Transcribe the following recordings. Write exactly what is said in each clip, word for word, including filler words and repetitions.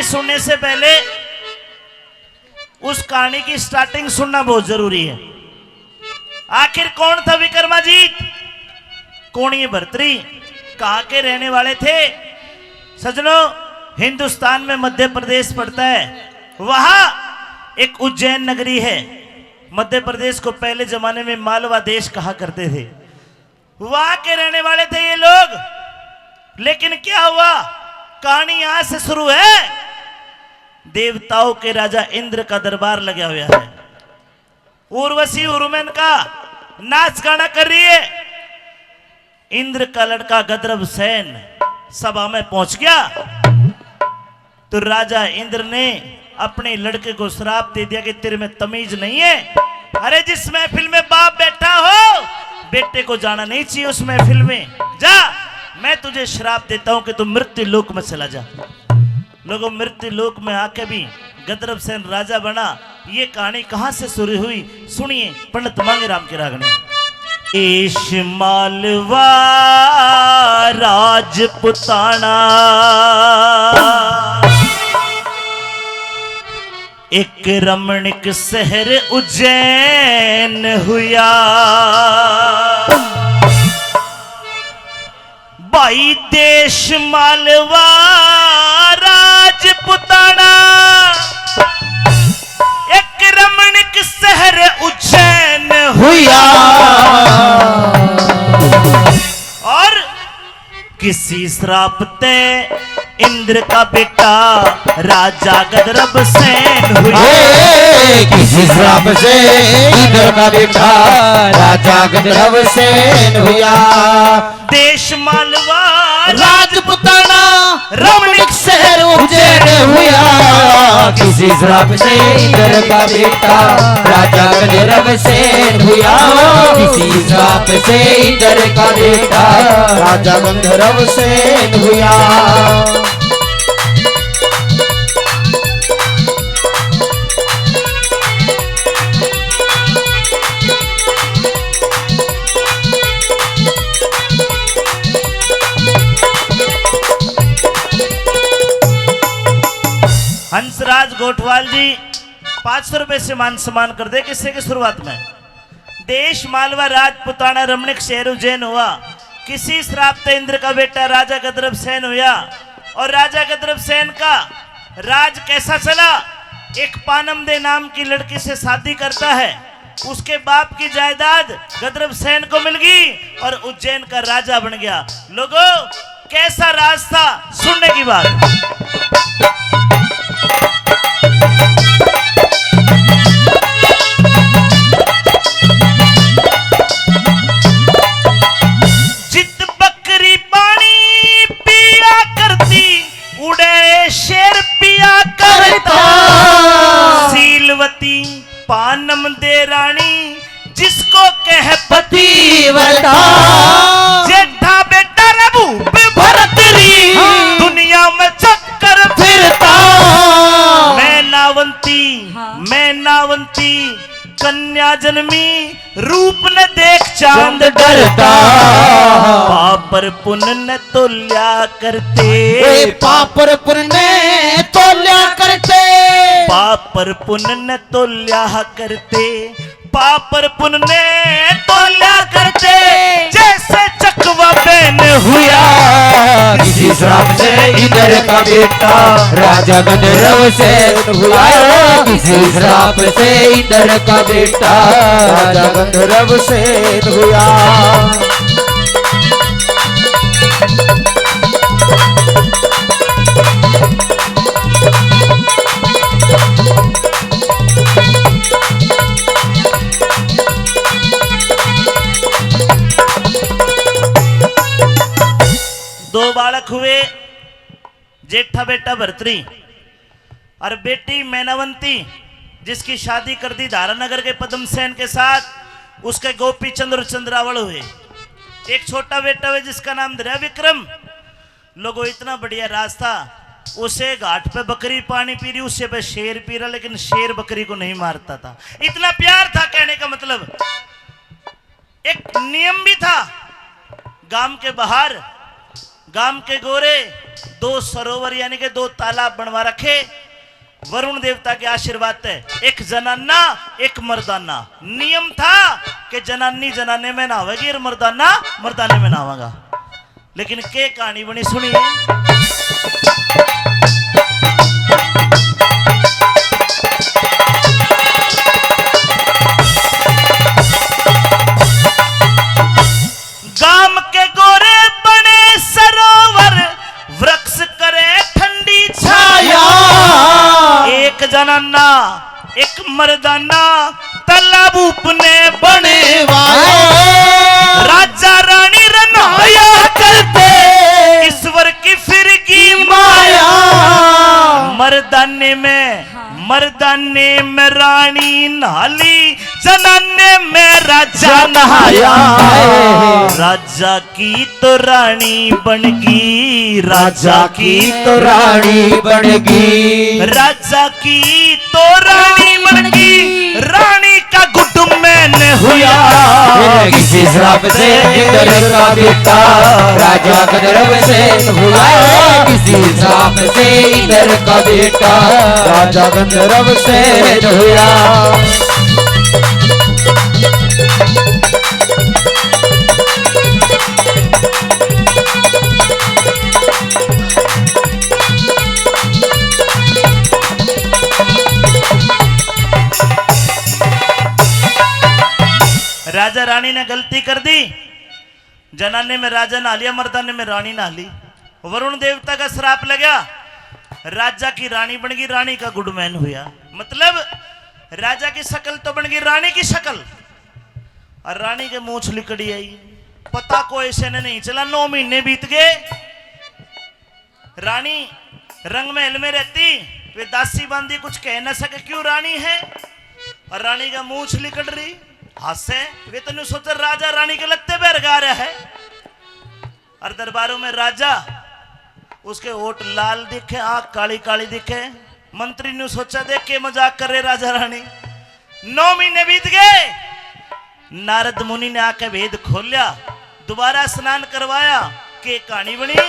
सुनने से पहले उस कहानी की स्टार्टिंग सुनना बहुत जरूरी है। आखिर कौन था विक्रमाजीत, कौन ये भर्तरी, कहाँ के रहने वाले थे? सजनों, हिंदुस्तान में मध्य प्रदेश पड़ता है, वहां एक उज्जैन नगरी है। मध्य प्रदेश को पहले जमाने में मालवा देश कहा करते थे। वहां के रहने वाले थे ये लोग। लेकिन क्या हुआ, कहानी यहां से शुरू है। देवताओं के राजा इंद्र का दरबार लगा हुआ है। उर्वशी उर्मन का नाच गाना कर रही है। इंद्र का लड़का गंधर्व सेन सभा में पहुंच गया तो राजा इंद्र ने अपने लड़के को श्राप दे दिया कि तेरे में तमीज नहीं है। अरे, जिस महफिल में बाप बैठा हो, बेटे को जाना नहीं चाहिए उस महफिल में। जा, मैं तुझे श्राप देता हूं कि तू मृत्यु लोक में चला जा। लोगों, मृत्यु लोक में आके भी गंधर्व सेन राजा बना। ये कहानी कहां से शुरू हुई, सुनिए पंडित मांगेराम की रागनी। देश मालवा राजपुताना, एक रमणीक शहर उज्जैन हुआ। भाई देश मालवा राजपुताना, एक रमणीक शहर उज्जैन हुआ। और किसी श्राप ते इंद्र का बेटा राजा गंधर्व सेन हुआ। हे, किसी श्राप से इंद्र का बेटा राजा गंधर्व सेन हुआ। देश मालवा राजपुताना, रमणीक शहर उज्जैन हुआ। किसी श्राप से इंद्र का बेटा राजा गंधर्व सेन हुआ। किसी श्राप से इंद्र का बेटा राजा गंधर्व सेन हुआ। हंसराज गोठवाल जी, पाँच सौ रुपए से मान सम्मान कर दे किस्से की शुरुआत में। देश मालवा राजपुताना, रमणीक शहर उज्जैन हुआ। किसी श्राप ते इंद्र का बेटा राजा गंधर्व सेन हुआ। और राजा गंधर्व सेन का राज कैसा चला? एक पानम दे नाम की लड़की से शादी करता है, उसके बाप की जायदाद गंधर्व सेन को मिल गई और उज्जैन का राजा बन गया। लोगों, कैसा राज था, सुनने की बात। जित बकरी पानी पिया करती, उड़े शेर पिया करता। शीलवती पानम दे रानी, जिसको कह पतिव्रता। जेठा बेटा रघुप भरत री, हाँ। दुनिया में चक्कर फिरता। मैं नावंती, हाँ। मैं नावंती कन्या जन्मी, रूप न देख चांद डरता। पापर पुण्य न तोल्या करते। ए, पापर पुण्य न तोल्या करते। पापर पुण्य न तोल्या करते। पापर पुण्य न तोल्या करते। जैसे चकवा बैन हुआ। किसी श्राप से इंद्र का बेटा राजा गंधर्व सेन हुआ। किसी श्राप से इंद्र का बेटा राजा गंधर्व सेन हुआ। दो बालक हुए, जेठा बेटा भरतरी और बेटी मैनावंती, जिसकी शादी कर दी धारानगर के पद्म सेन के साथ। उसके गोपी चंद्र और चंद्रावल हुए। एक छोटा बेटा हुआ जिसका नाम धरा विक्रम। लोगो, इतना बढ़िया राज था, उसे घाट पे बकरी पानी पी रही, उसे पे शेर पी रहा, लेकिन शेर बकरी को नहीं मारता था। इतना प्यार था, कहने का मतलब। एक नियम भी था, गांव के बाहर गाम के गोरे दो सरोवर यानी कि दो तालाब बनवा रखे वरुण देवता के आशीर्वाद ते। एक जनाना, एक मर्दाना। नियम था कि जनानी जनाने में नहावेगी और मर्दाना मर्दाने में नहावेगा। लेकिन के कहानी बनी, सुनिए। गाम के गोरे बने सरोवर, वृक्ष करे ठंडी छाया। छाया। एक जनाना, एक मर्दाना, तालाब उपने बने वाला। राजा रानी रनाया करते, ईश्वर की फिर की माया। माया। मर्दाने में, मर्दाने में रानी नहाली, जनाने में राजा नहाया। नहाया। राजा की तो रानी बन गई, राजा राजा की की तो रानी बन गई। राजा की तो रानी बन गई, रानी का गुड मैन हुआ। किसी श्राप से इंद्र का बेटा राजा गंधर्व से हुआ। किसी श्राप से इंद्र का बेटा राजा गंधर्व से हुआ। राजा रानी ने गलती कर दी। जनाने में राजा नहा लिया, मर्दाने में रानी नहा ली। वरुण देवता का श्राप लग्या, राजा की रानी बन गई, रानी का गुडमैन हुआ। मतलब राजा की शक्ल तो बन गई रानी की शक्ल, और रानी के मूछ लिकड़ी आई। पता कोई से ने नहीं चला। नौ महीने बीत गए। रानी रंग महल में रहती, वे दासी बांदी कुछ कह न सके क्यों रानी है। और रानी का मूछ लिकड़ रही, हंसे। वे तो न्यू सोचा राजा रानी के लत्ते पे हरका रहा है। और दरबारों में राजा, उसके होठ लाल दिखे, आंख काली काली दिखे। मंत्री न्यू सोचा, देख के मजाक कर रहे राजा रानी। नौ महीने बीत गए, नारद मुनि ने आके भेद खोल्या, दोबारा स्नान करवाया, के कहानी बनी।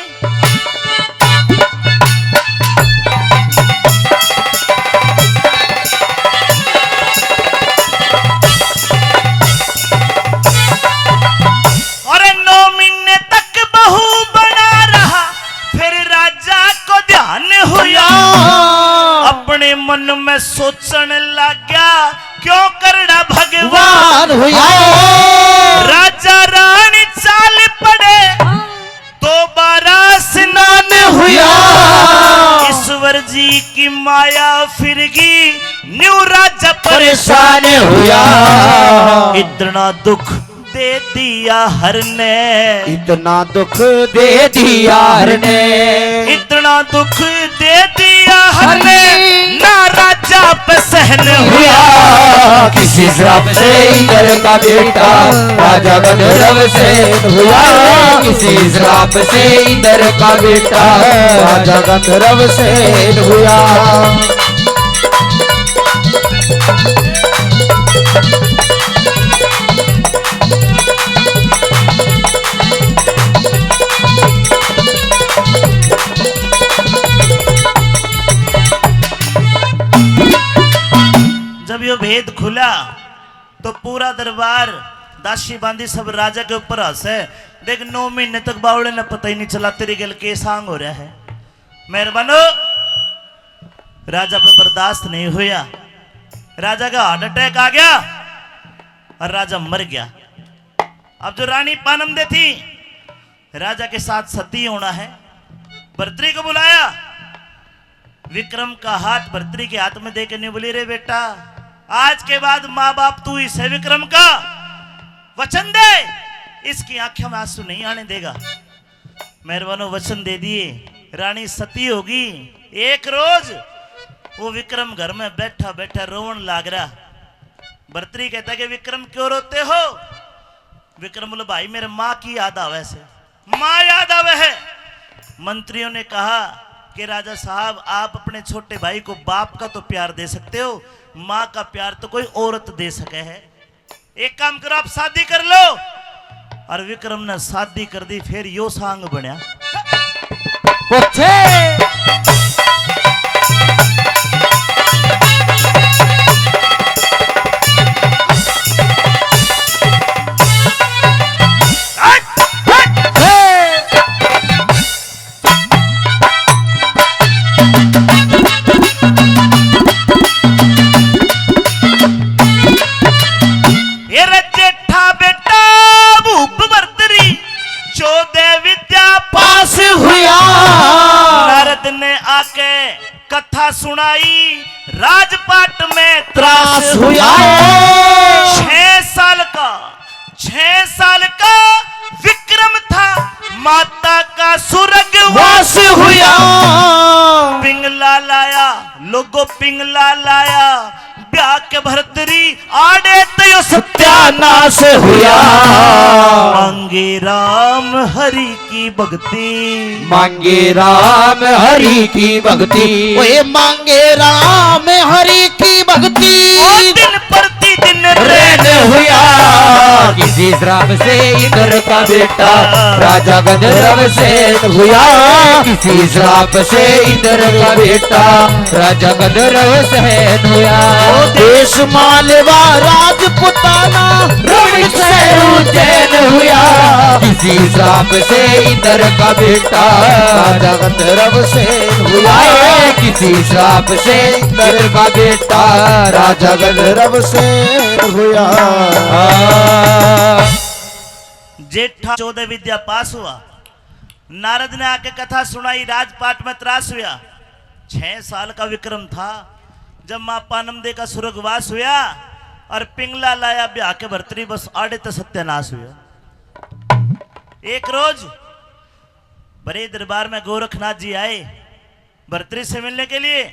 और नौ महीने तक बहू बना रहा, फिर राजा को ध्यान हुआ। अपने मन में सोचने लग गया, क्यों करड़ा भगवान भगवान हुआ। हुआ। राजा रानी चाल पड़े, दोबारा स्नान हुआ। हुआ। ईश्वर जी की माया फिर गई, न्यू राजा परेशान परेशान हुआ। हुआ। इतना दुख दे दिया हर ने, इतना दुख दे दिया हर ने, इतना दुख दे दिया हर ने, हर ने। ना राजा पे सहन हुआ। हुआ। किसी श्राप से इंद्र का बेटा राजा गंधर्व से हुआ। किसी श्राप से इंद्र का बेटा राजा गंधर्व से हुआ। जब यो भेद खुला तो पूरा दरबार, दासी बांदी सब राजा के ऊपर हंसे। देख, नौ महीने तक बावले ने पता ही नहीं चला तेरी गल के सांग हो रहा है। मेहरबानो, राजा पे बर्दाश्त नहीं हुआ, राजा का हार्ट अटैक आ गया और राजा मर गया। अब जो रानी पानम दे थी, राजा के साथ सती होना है। भर्तरी को बुलाया, विक्रम का हाथ भर्तरी के हाथ में देके न्यू बोली, रे बेटा, आज के बाद माँ बाप तू ही से विक्रम का, वचन दे, इसकी आंखों में आंसू नहीं आने देगा। मेहरबानो वचन दे दिए। रानी सती होगी। एक रोज वो विक्रम घर में बैठा बैठा रोवन लाग रहा। भर्तरी कहता कि विक्रम क्यों रोते हो? विक्रम बोले, भाई मेरे माँ की याद आवे से, माँ याद आवे है। मंत्रियों ने कहा कि राजा साहब, आप अपने छोटे भाई को बाप का तो प्यार दे सकते हो, माँ का प्यार तो कोई औरत दे सके है। एक काम करो, आप शादी कर लो। और विक्रम ने शादी कर दी। फिर यो सांग बनया। ओछे। ये रे जेठा बेटा भूप भरतरी, चौदह विद्या पास हुआ। नारद ने आके कथा सुनाई, राजपाट में त्रास हुआ। छह साल का, छह साल का विक्रम था, माता का स्वर्गवास हुआ। पिंगला लाया लोगो, पिंगला लाया ब्याह के भरतरी, आड़े तो यो सत्यानाश हुआ। मांगे राम हरि की भक्ति, मांगे राम हरि की भक्ति, ओए मांगे राम हरि की भक्ति। ओ दिन प्रतिदिन रैन हुआ। किसी श्राप से इंद्र का बेटा राजा गंधर्व सेन हुआ। किसी श्राप से इंद्र का बेटा राजा गंधर्व सेन हुआ। देश मालवा राजपुताना रमणीक सैरू जैन हुआ। किसी श्राप से इंद्र का बेटा राजा गंधर्व सेन हुआ। किसी श्राप से इंद्र का बेटा राजा गंधर्व सेन हुआ। जेठा चौदह विद्या पास हुआ। नारद ने आके कथा सुनाई, राजपाट में त्रास हुआ। छह साल का विक्रम था जब माँ पानमदे का स्वर्गवास हुआ और पिंगला लाया ब्याह के भरतरी, बस आड़े तो सत्यानाश हुआ। एक रोज बड़े दरबार में गोरखनाथ जी आए भरतरी से मिलने के लिए।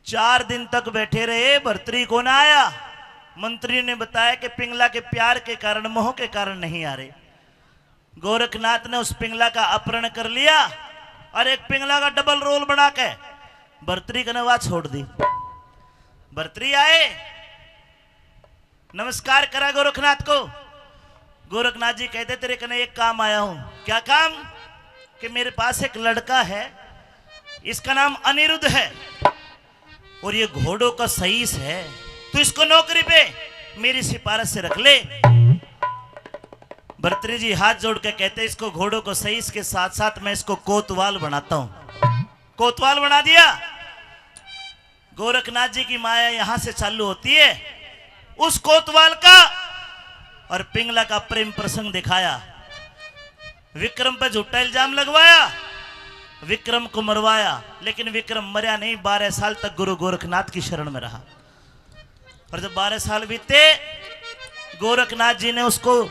चार दिन तक बैठे रहे, भरतरी को ना आया। मंत्री ने बताया कि पिंगला के प्यार के कारण, मोह के कारण नहीं आ रहे। गोरखनाथ ने उस पिंगला का अपहरण कर लिया और एक पिंगला का डबल रोल बना के भरतरी कने वा छोड़ दी। भरतरी आए, नमस्कार करा गोरखनाथ को। गोरखनाथ जी कहते, तेरे कने एक काम आया हूं। क्या काम? कि मेरे पास एक लड़का है, इसका नाम अनिरुद्ध है और ये घोड़ों का सईस है, तू इसको नौकरी पे मेरी सिफारिश से रख ले। भरतरी जी हाथ जोड़ के कहते, इसको घोड़ों को सईस के साथ साथ मैं इसको कोतवाल बनाता हूं। कोतवाल बना दिया। गोरखनाथ जी की माया यहां से चालू होती है। उस कोतवाल का और पिंगला का प्रेम प्रसंग दिखाया। विक्रम पे झूठा इल्जाम लगवाया, विक्रम को मरवाया, लेकिन विक्रम मरया नहीं, बारह साल तक गुरु गोरखनाथ की शरण में रहा। और जब बारह साल बीते, गोरखनाथ जी ने उसको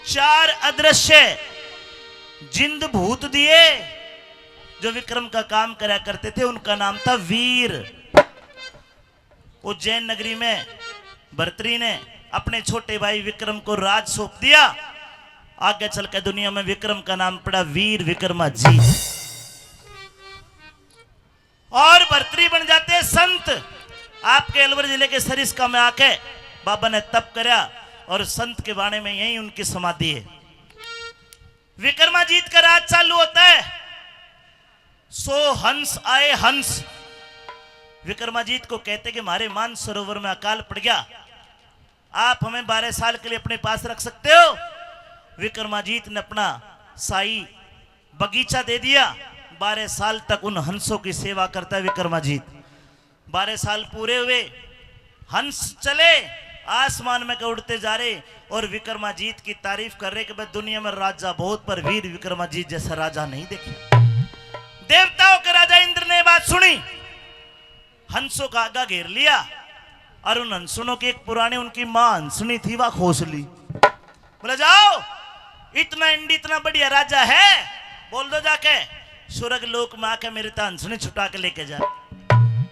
चार अदृश्य जिंद भूत दिए, जो विक्रम का काम करा करते थे। उनका नाम था वीर। उज्जैन नगरी में भरतरी ने अपने छोटे भाई विक्रम को राज सौंप दिया। आगे चल के दुनिया में विक्रम का नाम पड़ा वीर विक्रमाजीत। और भरतरी बन जाते संत। आपके अलवर जिले के सरिस्का में आके बाबा ने तप करया और संत के बाणे में यही उनकी समाधि है। विक्रमाजीत का राज चालू होता है। सौ हंस आए, हंस। विक्रमाजीत को कहते कि हमारे मान सरोवर में अकाल पड़ गया, आप हमें बारह साल के लिए अपने पास रख सकते हो? विक्रमाजीत ने अपना शाही बगीचा दे दिया। बारह साल तक उन हंसों की सेवा करता है विक्रमाजीत। बारह साल पूरे हुए, हंस चले, आसमान में के उड़ते जा रहे। और विक्रमाजीत की तारीफ कर रहे कि भाई, दुनिया में राजा बहुत, पर वीर विक्रमाजीत जैसा राजा नहीं देखा। देवताओं के राजा इंद्र ने बात सुनी, हंसों का आगा घेर लिया और उन हंसनों की एक पुरानी उनकी माँ हंसनी थी, वह खोस ली। बोला, जाओ, इतना इंडी, इतना बढ़िया राजा है, बोल दो जाके, स्वर्ग लोक में आके मेरे तो हंसनी छुटा के लेके जा।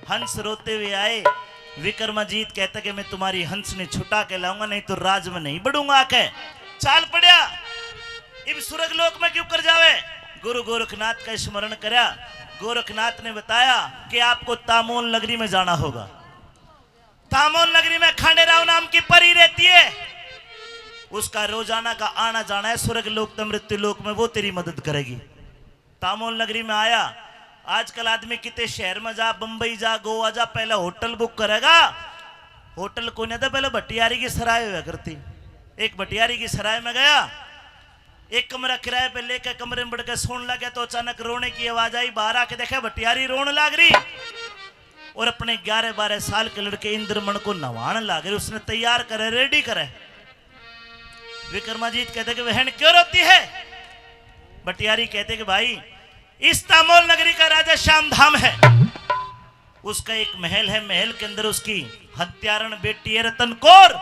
हंस रोते हुए आए। विक्रमाजीत कहता कि मैं तुम्हारी हंसनी छुटा के लाऊंगा, नहीं तो राज में नहीं बढ़ूंगा। आके चाल पड़ा। इब स्वर्ग लोक में क्यों कर जावे? गुरु गोरखनाथ का स्मरण करा। गोरखनाथ ने बताया कि आपको तामोल नगरी में जाना होगा। तामोल नगरी में खांडेराव नाम की परी रहती है, उसका रोजाना का आना जाना है स्वर्ग लोक तै मृत्यु लोक में, वो तेरी मदद करेगी। तामोल नगरी में आया। आजकल आदमी किते शहर में जा, बम्बई जा, गोवा जा, पहले होटल बुक करेगा। होटल कोन्या तो पहले भटियारी की सराय हुआ करती। एक भटियारी की सराय में गया, एक कमरा किराए पे लेके कमरे में बढ़ के सोने लगे तो अचानक रोने की आवाज आई। बाहर आके देखे भटियारी रोने लाग रही और अपने ग्यारह बारह साल के लड़के इंद्रमण को नवाण लाग रही। उसने तैयार करे, रेडी करे। विक्रमाजीत कहते कि बहन क्यों रोती है? भटियारी कहते कि भाई, इस तामोल नगरी का राजा श्याम धाम है, उसका एक महल है, महल के अंदर उसकी हत्यारण बेटी है रतन कौर।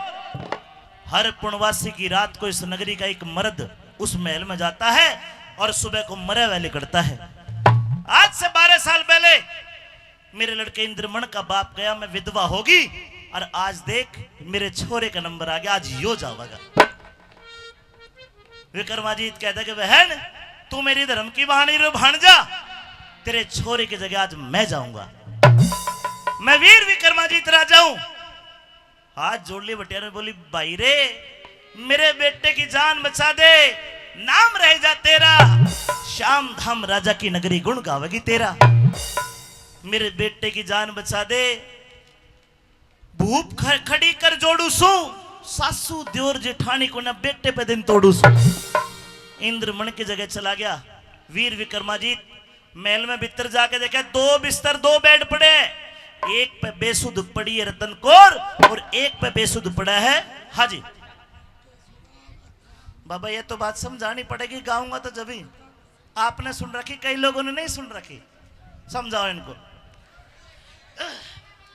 हर पुणवासी की रात को इस नगरी का एक मर्द उस महल में जाता है और सुबह को मरे हुए लिकड़ता है। आज से बारह साल पहले मेरे लड़के इंद्रमण का बाप गया, मैं विधवा होगी, और आज देख मेरे छोरे का नंबर आ गया, आज यो जावेगा। विक्रमाजीत कहता कि बहन, तू मेरी धर्म की बहानी रो भाणजा, तेरे छोरे की जगह आज मैं जाऊंगा। मैं वीर विक्रमाजीत राजा हूं। हाथ जोड़ लिए भटियारी ने बोली, भाई रे, मेरे बेटे की जान बचा दे, नाम रह जा तेरा, श्याम धाम राजा की नगरी गुण गावेगी तेरा। मेरे बेटे की जान बचा दे, भूप ख-, खड़ी कर जोड़ू सू, सासू दियोर जेठानी को ना बेटे पे दिन तोड़ू सू। इंद्रमण की जगह चला गया वीर विक्रमाजीत। महल में भीतर जाके देखे, दो बिस्तर, दो बेड पड़े, एक पे बेसुध पड़ी है रतन कौर और एक पे बेसुध पड़ा है हाजी। बाबा, ये तो बात समझानी पड़ेगी, गाऊंगा तो जब ही। आपने सुन रखी, कई लोगों ने नहीं सुन रखी, समझाओ इनको।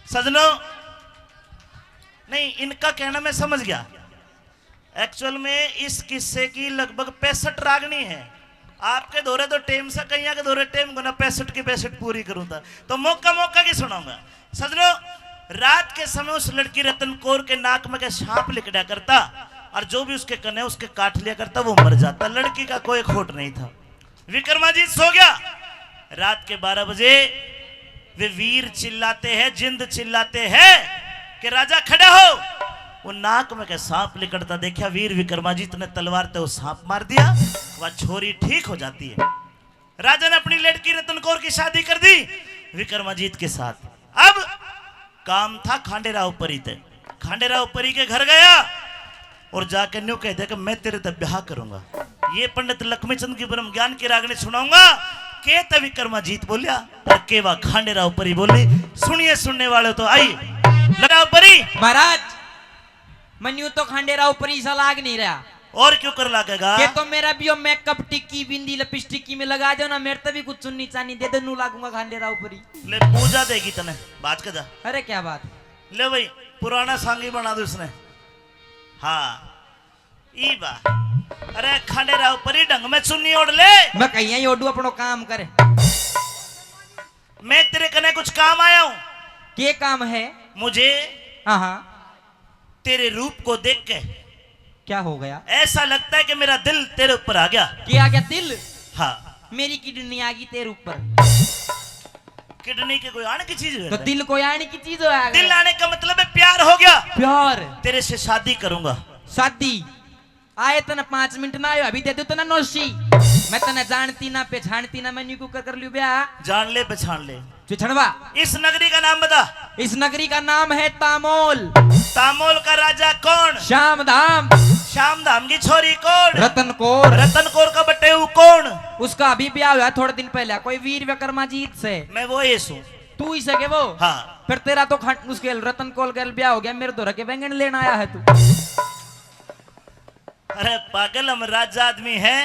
सजनों, नहीं, इनका कहना मैं समझ गया। एक्चुअल में इस किस्से की लगभग पैंसठ रागनी है। आपके धोरे तो टेम से, कईया के धोरे टेम को ना, पैंसठ की पैंसठ पूरी करूँ था, तो मौका मौका की सुनाऊंगा। सजनों, रात के समय उस लड़की रतन कौर के नाक में के सांप लिकड़ा करता, और जो भी उसके कने उसके काट लिया करता, वो मर जाता। लड़की का कोई खोट नहीं था। विक्रमाजीत सो गया। रात के बारह बजे वे वीर चिल्लाते हैं, जिंद चिल्लाते हैं कि राजा खड़ा हो। वो नाक में के सांप लिकड़ता देखा, वीर विक्रमाजीत ने तलवार ते वो सांप मार दिया, वह छोरी ठीक हो जाती है। राजा ने अपनी लड़की रतन कौर की शादी कर दी विक्रमाजीत के साथ। अब काम था खांडेराव परी ते। खांडेराव परी के घर गया और जाके न्यू कह दिया कि मैं तेरे ते ब्याह करूंगा। ये पंडित लक्ष्मीचंद की ब्रह्म ज्ञान की रागनी सुनाऊंगा। के ते विक्रमाजीत बोलिया और के वा खांडेराव परी बोली। सुनिए सुनने वाले तो, आई। राव परी। महाराज, मन्यू तो खांडेराव परी सा लाग नहीं रहा। और क्यों कर लागेगा? के तो मेरा भी यो मेकअप टिक्की, बिंदी, लिपस्टिक की में लगा दो ना, मेरे ते भी कुछ चुन्नी चानी दे दो, नू लागूंगा खांडेराव परी। ले, पूजा देगी तने, बात कर जा। अरे क्या बात? ले भाई, पुराना सांगी बना दो इसने। हाँ, ई बा। अरे खांडेराव परी, ढंग में चुन्नी ओढ़ ले। मैं कहीं ही ओढ़ू, अपनो काम करे। मैं तेरे कने कुछ काम आया हूँ। के काम है? मुझे हाँ, हाँ। तेरे रूप को देख के क्या हो गया? ऐसा लगता है कि मेरा दिल तेरे ऊपर आ गया। क्या आ गया दिल? हाँ। मेरी किडनी आ गई तेरे ऊपर। किडनी की कोई आने की चीज है? तो दिल कोई आने की चीज हो आ गया। दिल आने का मतलब है प्यार हो गया। प्यार। तेरे से शादी करूंगा। शादी? आए तने पाँच मिनट ना आयो, अभी दे दूं तने नौसी। मैं तने जानती ना, पहचानती ना, मैं न्यू क्यों कर, कर लियो ब्याह? जान ले, पहचान ले। छुछड़वा। इस नगरी का नाम बता। इस नगरी का नाम है तामोल। तामोल का राजा कौन? श्याम धाम। श्याम धाम की छोरी कौन? रतन कौर। रतन कौर का बटेऊ कौन? उसका अभी ब्याह हुआ थोड़े दिन पहले, कोई वीर विक्रमाजीत से। मैं वो ये सूं। तू ही सके वो? हाँ। फिर तेरा तो खट मुश्किल, रतन कौर गैल ब्याह हो गया, मेरे धोरे के बैंगन लेना आया है तू। अरे पागल, हम राजा आदमी हैं,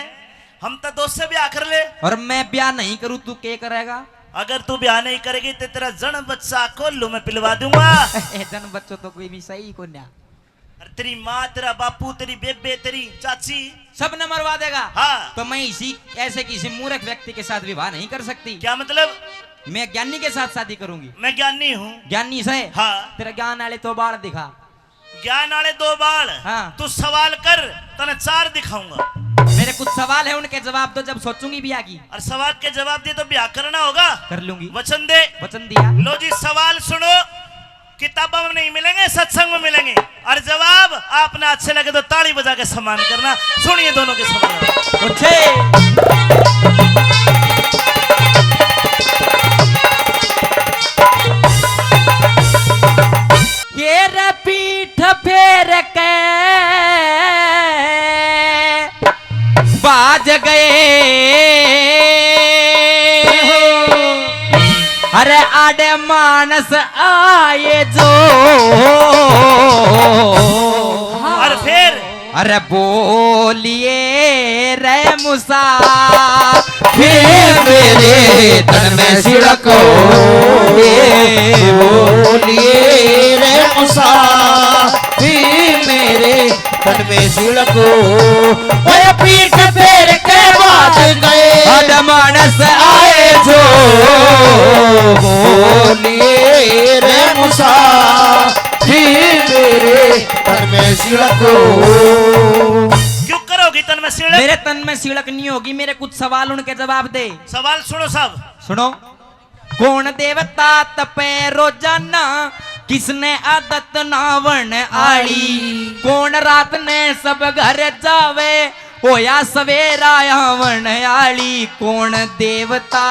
हम तो दो से ब्याह कर ले। और मैं ब्याह नहीं करूँ, तू के करेगा? अगर तू ब्याह नहीं करेगी तो तेरा जन बच्चा कोल्हू में पिलवा दूंगा। जन बच्चो तो कोई भी सही को ना। अरे तेरी माँ, तेरा बापू, तेरी बेबे, तेरी चाची, सब ने मरवा देगा। हाँ। तो मैं इसी, ऐसे किसी मूर्ख व्यक्ति के साथ विवाह नहीं कर सकती। क्या मतलब? मैं ज्ञानी के साथ शादी करूंगी। मैं ज्ञानी हूँ। ज्ञानी से? हाँ। तेरा ज्ञान वाले तो बाल दिखा। ज्ञान वाले दो बाल। हाँ। तू सवाल कर, तने चार दिखाऊंगा। मेरे कुछ सवाल है, उनके जवाब दो, जब सोचूंगी ब्याह की। और सवाल के जवाब दिए तो ब्याह करना होगा। कर लूंगी। वचन दे। वचन दिया। लो जी, सवाल सुनो, किताबों में नहीं मिलेंगे, सत्संग में मिलेंगे। और जवाब आपने अच्छे लगे तो ताली बजा के सम्मान करना। सुनिए दोनों के सवाल। अच्छे। अरे आड़े मानस आए जो। और फिर? अरे बोलिए रे मुसा। फिर मेरे तन में सिड़को। बोलिए रे मुसा। फिर मेरे तन में सिड़को। ओए पीठ फेर के बात गए। अरे मानस आए जो। बोलिए रे मुसा। फिर मेरे तन में सिड़को। क्यों करोगी तन में सिड़क? मेरे तन में सिड़क नहीं होगी, मेरे कुछ सवाल उनके जवाब दे। सवाल सुनो सब। सुनो। कौन देवता तपे रोजाना, किसने आदत नावण आली? कौन रात ने सब घर जावे, होया सवेरा आवण आली? कौन देवता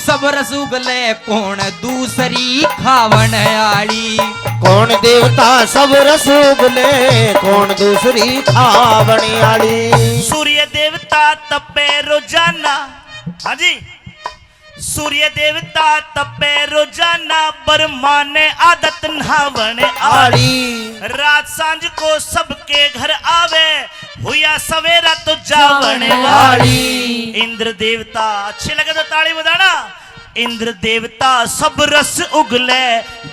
सब रस उगले, कौन दूसरी खावण आली? कौन देवता सब रस उगले, कौन दूसरी खावण आली? सूर्य देवता तपे रोजाना। हाँ जी। सूर्य देवता तपे रोजाना, ब्रह्मा ने आदत नहावण आली। आली। रात सांझ को सबके घर आवे, हुया सवेरा तो जावण जावण आली। इंद्र देवता, अच्छे लगे तो ताली बजाना। इंद्र देवता सब रस उगले,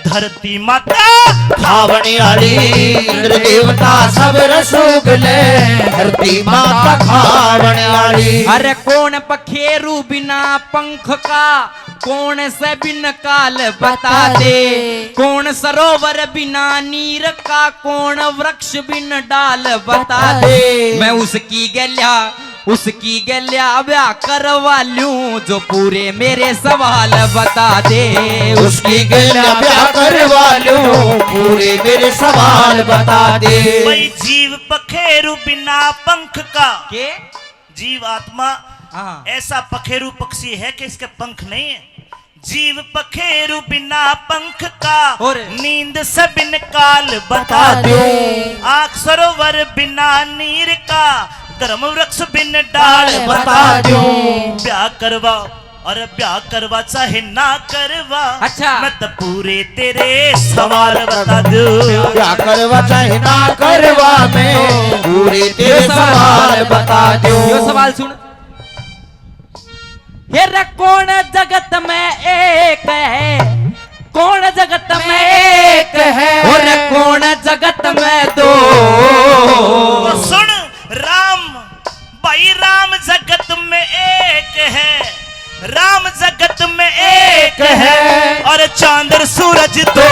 धरती माता खावण आली। इंद्र देवता सब रस उगले, धरती माता खावण आली। अरे कौन पखेरु बिना पंख का, कौन से बिन काल बता दे। कौन सरोवर बिना नीर का, कौन वृक्ष बिन डाल बता दे। मैं उसकी गैल्या, उसकी गैल्या ब्याह करवा लूं, जो पूरे मेरे सवाल बता दे। उसकी गैल्या ब्याह करवा लूं, पूरे मेरे सवाल बता दे। भाई जीव पखेरु बिना पंख का। के? जीव आत्मा हाँ। ऐसा पखेरु पक्षी है कि इसके पंख नहीं है। जीव पखेरु बिना पंख का, और? नींद से बिन काल बता बता दो। दो। आंख सरोवर बिना नीर का, धर्म वृक्ष बिन डाल डाल बता बता दो। दो। ब्याह करवा, और ब्याह करवा चाहे ना करवा, अच्छा। मैं तो पूरे तेरे सवाल बता दूं। ब्याह करवा चाहे ना करवा, मैं पूरे तेरे यो सवाल सवाल बता दूं। यो सवाल सुन। हे रे कौन जगत में एक है, कौन जगत में एक है, और कौन जगत में दो। तो सुन राम, भाई राम जगत में एक है, राम जगत में एक है, और चांद और सूरज दो।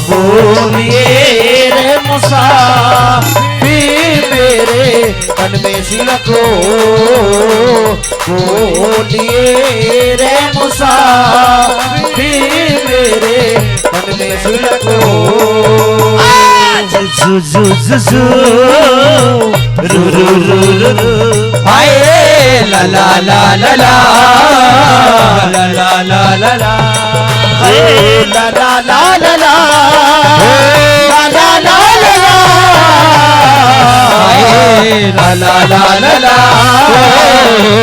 बोलिए रे मुसाफिर मेरे तन में सिड़को, बोलिए रे मुसाफिर मेरे तन में सिड़को। जु, जु, जु, जु, जु। रु, रु, रु, रु, रु। हाय, ला, ला, ला, ला, ला। ला, ला, ला, ला, ला। हाय, ला, ला, ला, ला, ला। ला, ला, ला, ला, ला। हाय, ला, ला, ला, ला, ला।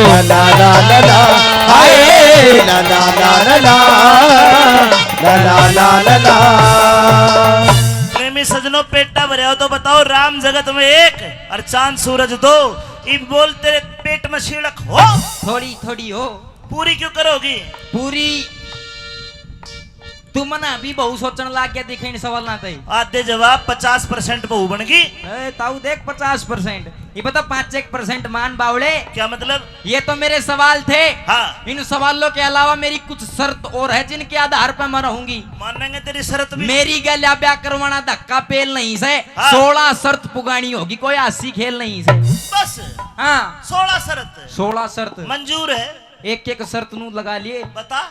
ला, ला, ला, ला, ला। हाय, ला, ला, ला, ला, ला। ला, ला, ला, ला, ला। प्रेमी सजनों, पेटा भरया हो तो बताओ, राम जगत में एक और चांद सूरज दो। इब बोल, तेरे पेट में सिड़क हो? थोड़ी थोड़ी हो। पूरी क्यों करोगी? पूरी। तू मना भी बहु सोचण लाग गया, दिखे इन सवाल ना तई। आधे जवाब पचास परसेंट बहु बन गई। ए, ताऊ देख पचास परसेंट। ये बता, पाँच एक परसेंट मान बावले। क्या मतलब? ये तो मेरे सवाल थे। हाँ। इन सवालों के अलावा मेरी कुछ शर्त और है, जिनके आधार पर मैं रहूंगी। मानेंगे तेरी शर्त भी। मेरी गैल्या ब्याह करवाना धक्का पेल नहीं से। हाँ। सोलह शर्त पुगानी होगी, कोई हासी खेल नहीं से। बस। हाँ। सोलह शर्त। सोलह शर्त। मंजूर है। एक एक शर्त नू लगा लिए। बता।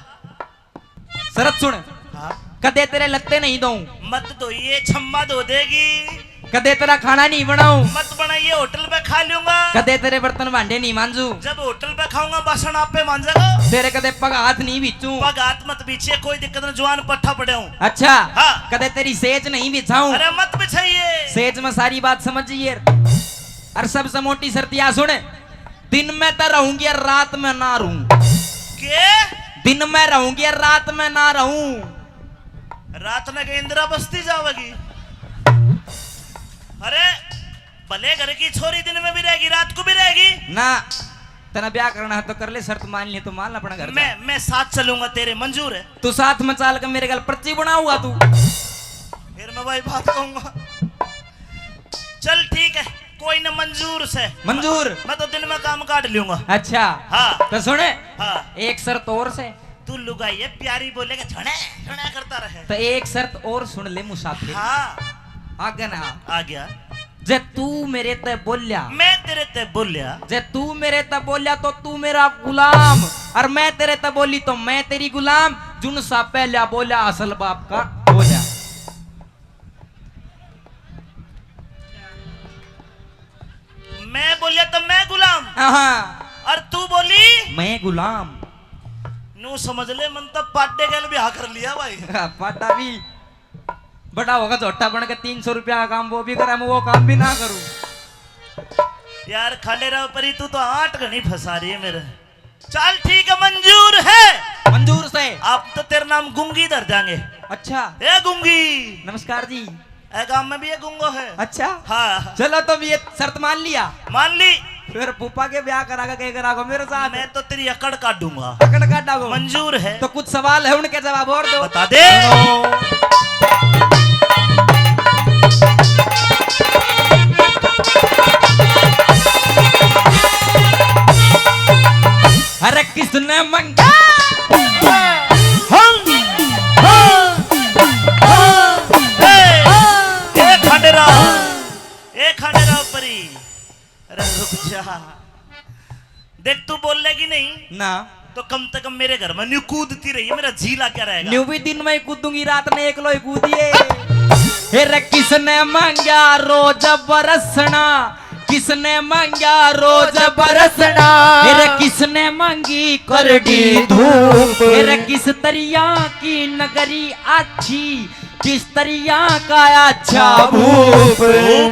शरत सुन। हाँ। कदे तेरे लत्ते नहीं धोऊं। मत धोइए, छम्मा धो देगी। कदे तेरा खाना नहीं बनाऊं। मत बनाइए, होटल पे खा लूंगा। कदे तेरे बर्तन भांडे नहीं मांजू। जब होटल पे खाऊंगा, बासन आपे मांजेगा। तेरे कदे पग हाथ नहीं बीचूं। पग हाथ मत बीचिए, कोई दिक्कत ना, जवान पट्ठा पड़े हूं। अच्छा। हाँ। कदे तेरी सेज नहीं बिछाऊं। अरे मत बिछाइए। सेज में सारी बात समझ जाइए। और सबसे मोटी शर्त या सुन, दिन में तो रहूंगी, रात में ना रहूं। के? दिन में रहूंगी, रात में ना रहूं। रात में के इंदिरा बस्ती जावेगी? अरे, भले घर की छोरी दिन में भी रहेगी, रात को भी रहेगी। ना, तेरा ब्याह करना है तो कर ले, शर्त मान ले तो मान अपना घर मैं, का। मैं साथ चलूंगा तेरे, मंजूर है? तू साथ में चाल के मेरे गल पर्ची बनाऊंगा तू। फिर मैं भाई बात कहूंगा। चल ठीक है, कोई ना, मंजूर से। मंजूर? मैं तो दिन में काम काट लूंगा। अच्छा। हाँ। तो सुने, हाँ। एक शर्त और से। तू लुगाई है, प्यारी बोलेगा, झणे, झणे करता रहे। तो एक शर्त और सुन ले मुसाफिर। हाँ। आगे ना। आ गया। जे तू मेरे ते बोल्या। मैं तेरे ते बोल्या। जे तू मेरे ते बोल्या तो तू मेरा गुलाम, और मैं तेरे ते बोली तो मैं तेरी गुलाम। जुन सा पहल्या बोल्या असल बाप का बोल्या। मैं बोल्या तो मैं गुलाम। हाँ। और तू बोली? मैं गुलाम। नू समझ ले, मन तो पाडे गैल ब्याह कर लिया भाई। पाडा भी बड़ा होगा, झोटा बन के तीन सौ रुपया का काम वो भी करे, मैं वो काम भी ना करूं। यार खंडेराव परी, तू तो आंट घणी फंसा रही है मेरे। चल ठीक है, मंजूर है। मंजूर से। आप तो तेरा नाम गुंगी धर देंगे। अच्छा। ए गुंगी। नमस्कार जी। ए गांव में भी ये गुंगो है। अच्छा। हाँ। चलो, तो भी ये शर्त मान लिया। मान ली। फिर फूफा के ब्याह करा के क्या करागो मेरे साथ? मैं तो तेरी अकड़ काटूंगा। अकड़ काटागो? मंजूर है। तो कुछ सवाल है, उनके जवाब और दो। बता दे। अरे किसने मांगा? हम, हम, हम, ए, ए खंडेराव, ए खंडेराव परी, अरे रुक जा। देख, तू बोलेगी नहीं ना, तो कम से कम मेरे घर में न्यू कूदती रही है, मेरा जी लग क्या रहेगा? न्यू भी दिन में ही कूदूंगी, रात ने एकलो ही कूदिए। फिर किसने मांगा रोज बरसना, किसने मांगा रोज बरसना, फिर किसने मांगी करड़ी धूप, फिर किस तरिया की नगरी अच्छी, किस तरिया का अच्छा भूप।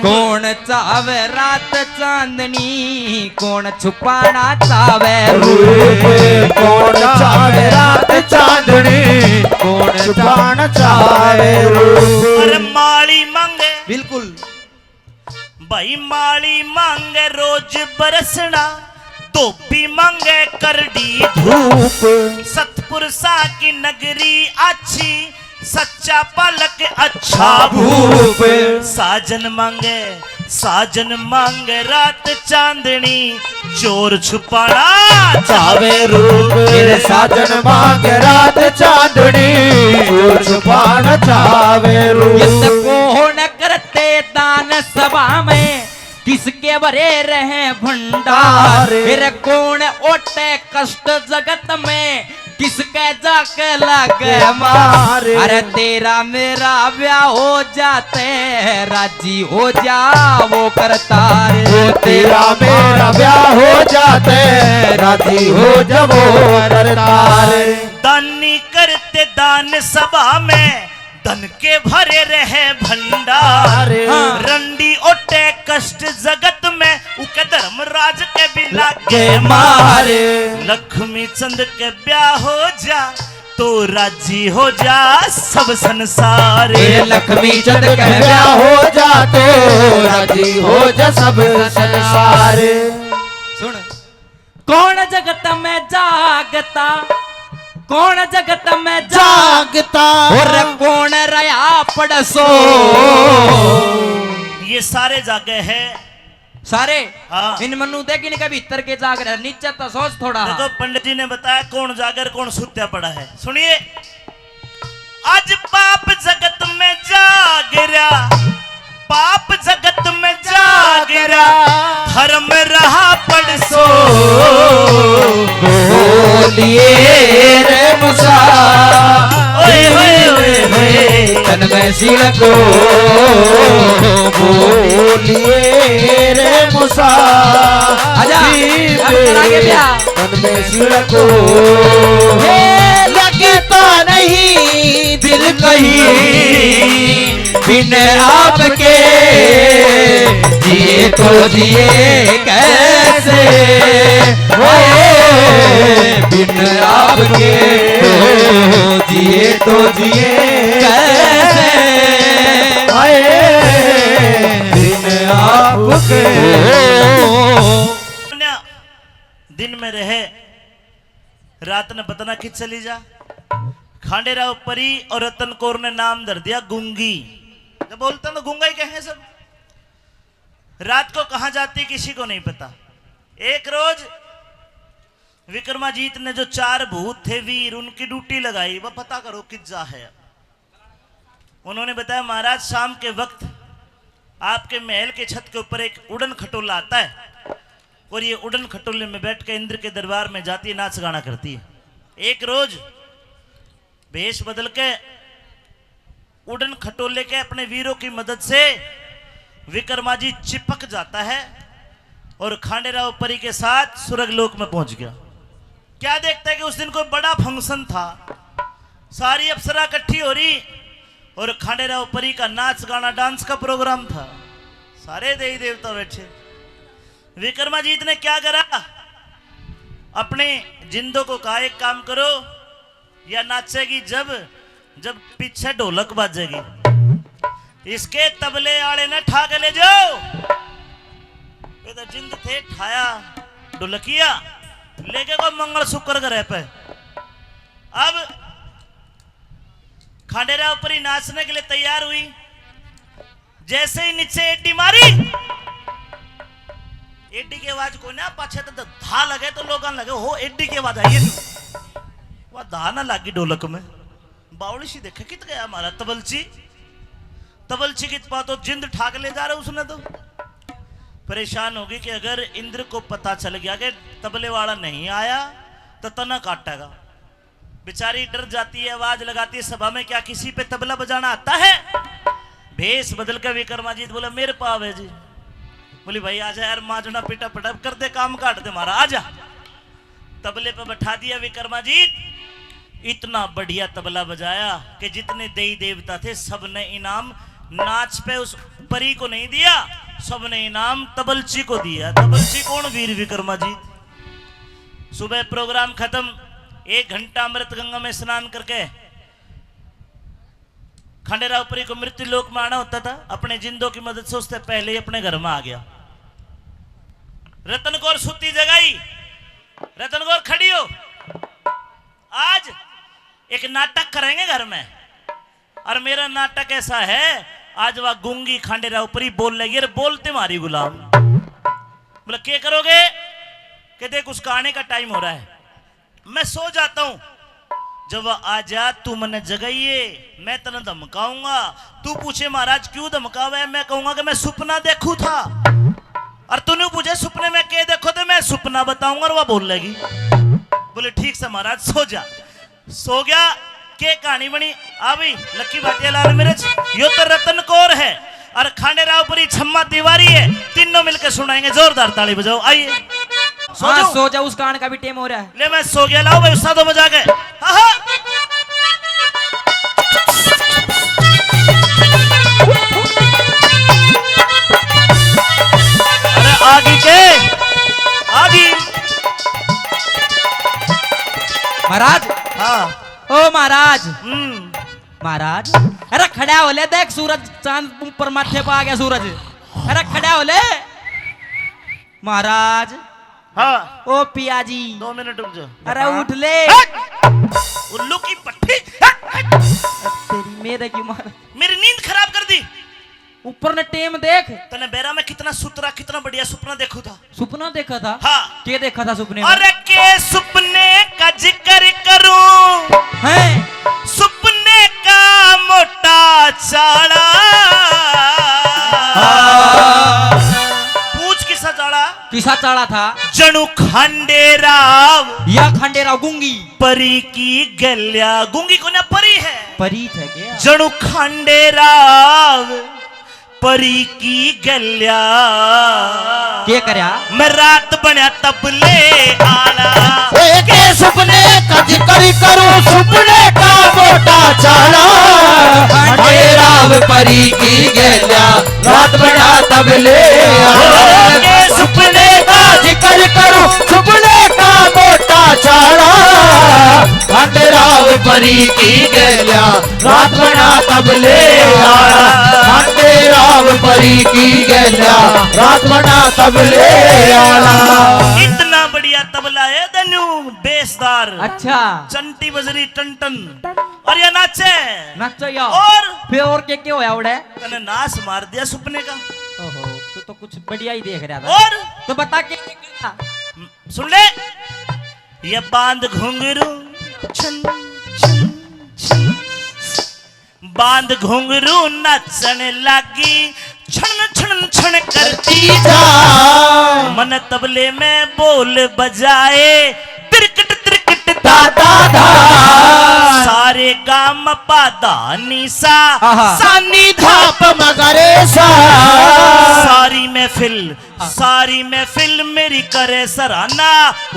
कौन चावे रात चांदनी, कौन छुपाना चावे रूप। कौन चावे रात चांदनी, कौन छुपाना चावे रूप। अरे माली मांगे। बिल्कुल। भाई माली मांगे रोज बरसना, धोबी मांगे करड़ी धूप। सतपुरुषा की नगरी अच्छी, सच्चा पालक अच्छा भूप। साजन मांगे, साजन मांगे रात चांदनी, चोर छुपाना चावे रूप। मेरे साजन मांगे रात चांदनी, चोर छुपाना चावे रूप। ये तो कौन करते दान सभा में, किसके भरे रहे भंडार। फिर कौन ओटे कष्ट जगत में, किसके जाके लागे मार। अरे तेरा मेरा ब्याह हो जाते, राजी हो जा वो करतार। वो तेरा मेरा ब्याह हो जाते, राजी हो जा वो करतार। दानी करते दान सभा में, धन के भरे रहे भंडार। हाँ। रंडी ओटे कष्ट जगत में, उके धर्मराज के भी लागे मार। लक्ष्मी चंद के ब्याह हो जा, तो राजी हो जा सब संसार। ए लक्ष्मी चंद के ब्याह हो जा, तो राजी हो जा सब संसार। सुन। कौन जगत में जागता, कौन जगत में जागता, और कौन रहा पड़सो। ये सारे जागे हैं। सारे? हाँ। इन मनु देख, इनके भीतर के जाग रहे, नीचे तो सोच थोड़ा। देखो, पंडित जी ने बताया कौन जागर, कौन सुत्या पड़ा है। सुनिए, आज पाप जगत में जाग रहा, पाप जगत में जाग रहा, धर्म रहा पड़सो। बोलिए रे मुसा, ओए होए होए होए, तन में सिड़को। बोलिए रे मुसा, आजा, जी अब करा के ब्याह। तन में सिड़को। हे लगता नहीं दिल कहीं, बिन आपके जिए तो जिए कैसे, ओए, बिन आपके जिए तो जिए कैसे, हाय, बिन आपके। दिन में रहे, रात ने पता ना कित चली जा। खांडेराव परी और रतन कौर ने नाम धर दिया गूंगी। जब बोलते हैं तो गूंगा ही कहें सब। रात को कहाँ जाती किसी को नहीं पता। एक रोज विक्रमाजीत ने जो चार भूत थे वीर, उनकी ड्यूटी लगाई, वह पता करो कित जा है। उन्होंने बताया, महाराज, शाम के वक्त आपके महल के छत के ऊपर एक उड़न खटोला आता है और ये उड़न खटोले में बैठ के इंद्र के दरबार में जाती है, नाच गाना करती है। एक रोज भेष बदल के उड़न खटोले के अपने वीरों की मदद से विक्रमाजीत चिपक जाता है और खांडेराव परी के साथ स्वर्ग लोक में पहुंच गया। क्या देखता है कि उस दिन कोई बड़ा फंक्शन था, सारी अप्सरा इकट्ठी हो रही और खांडेराव परी का नाच गाना, डांस का प्रोग्राम था। सारे देवी देवता बैठे। विक्रमाजीत ने क्या करा, अपने जिंदों को कहा, एक काम करो, या नाचेगी जब, जब पीछे ढोलक बाजेगी, इसके तबले आले ने ठा के ले जाओ। ये तो जिंद थे, ठाया ढोलकिया, लेके को मंगल शुक्र करे पे। अब खांडेराव परी नाचने के लिए तैयार हुई, जैसे ही नीचे एडी मारी, एडी की आवाज कोई ना, पाछे तो धा लगे तो लोगां लगे, हो, एडी की आवाज आई है। वह धा ना लागी ढोलक में। बावली सी देखे, कित गया हमारा तबलची? तबलची कित पा तो जिंद ठा के ले जा रहे उसने तो। परेशान होगी कि अगर इंद्र को पता चल गया कि तबले वाला नहीं आया तो तना काटेगा। बेचारी डर जाती है, आवाज लगाती है, सभा में क्या किसी पे तबला बजाना आता है? भेष बदल के विक्रमाजीत बोला, मेरे पाव है जी। बोली, भाई आजा यार, माजना पीटा पटप कर दे, काम काट दे मारा, आजा। तबले पे बैठा दिया विक्रमाजीत। इतना बढ़िया तबला बजाया कि जितने देवी देवता थे, सबने इनाम नाच पे उस परी को नहीं दिया, सबने इनाम तबलची को दिया। तबलची कौन? वीर विक्रमाजीत। सुबह प्रोग्राम खत्म, एक घंटा अमृत गंगा में स्नान करके खांडेराव परी को मृत्यु लोक में आना होता था, अपने जिंदों की मदद से उससे पहले ही अपने घर में आ गया। रतन कौर सुती जगाई, रतन कौर खड़ी हो, आज एक नाटक करेंगे घर में। और मेरा नाटक ऐसा है, आज वह गूंगी खांडेराव परी बोल लेगी, अरे बोलते मारी गुलाम। बोला, क्या करोगे? कि देख, उसका आने का टाइम हो रहा है, मैं सो जाता हूं। जब वह आ जा, तू मन्ने जगाइए, मैं तन्ने धमकाऊंगा। तू पूछे, महाराज क्यों धमकावे? मैं कहूंगा कि मैं सुपना देखूं था। और तू न्यू पूछे, सुपने में के देखो थे? मैं सुपना बताऊंगा और वह बोल लेगी। बोले, ठीक से महाराज, सो जा। सो गया, के कहानी बनी? आ भाई, लक्की भाटिया लाल मिर्च, यो तो रतन कौर है और खांडेराव परी छम्मा तिवारी है, तीनों मिलके सुनाएंगे, जोरदार ताली बजाओ, आइए। सो हाँ, जाओ। सो जाओ, उस गान का भी टेम हो रहा है। ले, मैं सो गया, लाओ भाई, उस्ताद हो बजा के। हाँ, हाँ। अरे, आगी के, आगी। महाराज। हाँ। ओ महाराज। हम्म। महाराज, अरे खड़ा हो ले, देख सूरज चांद ऊपर माथे पे आ गया सूरज। अरे खड़ा हो ले महाराज। हाँ। ओ पिया जी। दो मिनट रुक जाओ। अरे हाँ। उठ ले। हट! उल्लू की पट्टी। हट, हट। तेरी मेरे की मार। मेरी नींद खराब कर दी। ऊपर ने टेम देख। तने बेरा में कितना सुतरा, कितना बढ़िया सुपना देखू था। सुपना देखा था? हाँ। के देखा था सुपने में? अरे के सुपने का जिक्र करूं? हैं? सुपने का मोटा चाला। हाँ। पूछ किसा चाला? किसा चाला था? जणु खांडेराव। या खांडेराव गूंगी। परी की गल्या। गूंगी को ना परी है। परी थे क्या? जणु खांडेराव। परी की गल्या। के करया? मैं रात बण्या तबले आला। ओए के सुपने का जिक्र करूं, सुपने का मोटा चाला। खंडेराव परी की गैल्या रात बना तबले आला। के सुपने का जिक्र करूं, सुपने का मोटा चाला। खंडेराव परी की गैल्या रात बना तबले आला। खंडेराव परी की गैल्या रात बना तबले आला। इतना बढ़िया तबला है धन्यू, बेसदार। अच्छा। चंटी बजरी टन टन। और ये नाचे। नाचो या। और? फिर और के के होया उड़े? तने नाश मार दिया सुपने का। ओहो, तू तो कुछ बढ़िया ही देख रहा था। और? तो बता के, के कहा? सुन ले, ये बांध घुंघरू, छन, छन, छन। बांध घुंघरू नाचण लागी, छन, छन, छन करती जा। मन तबले में बोल बजाए, तिरकट, तिरकट, दा, दा, दा। सारे गा म पा धा नी सा, आहा। सा नी धा प म ग रे सा। सारी महफिल, सारी महफिल मेरी करे सराहना।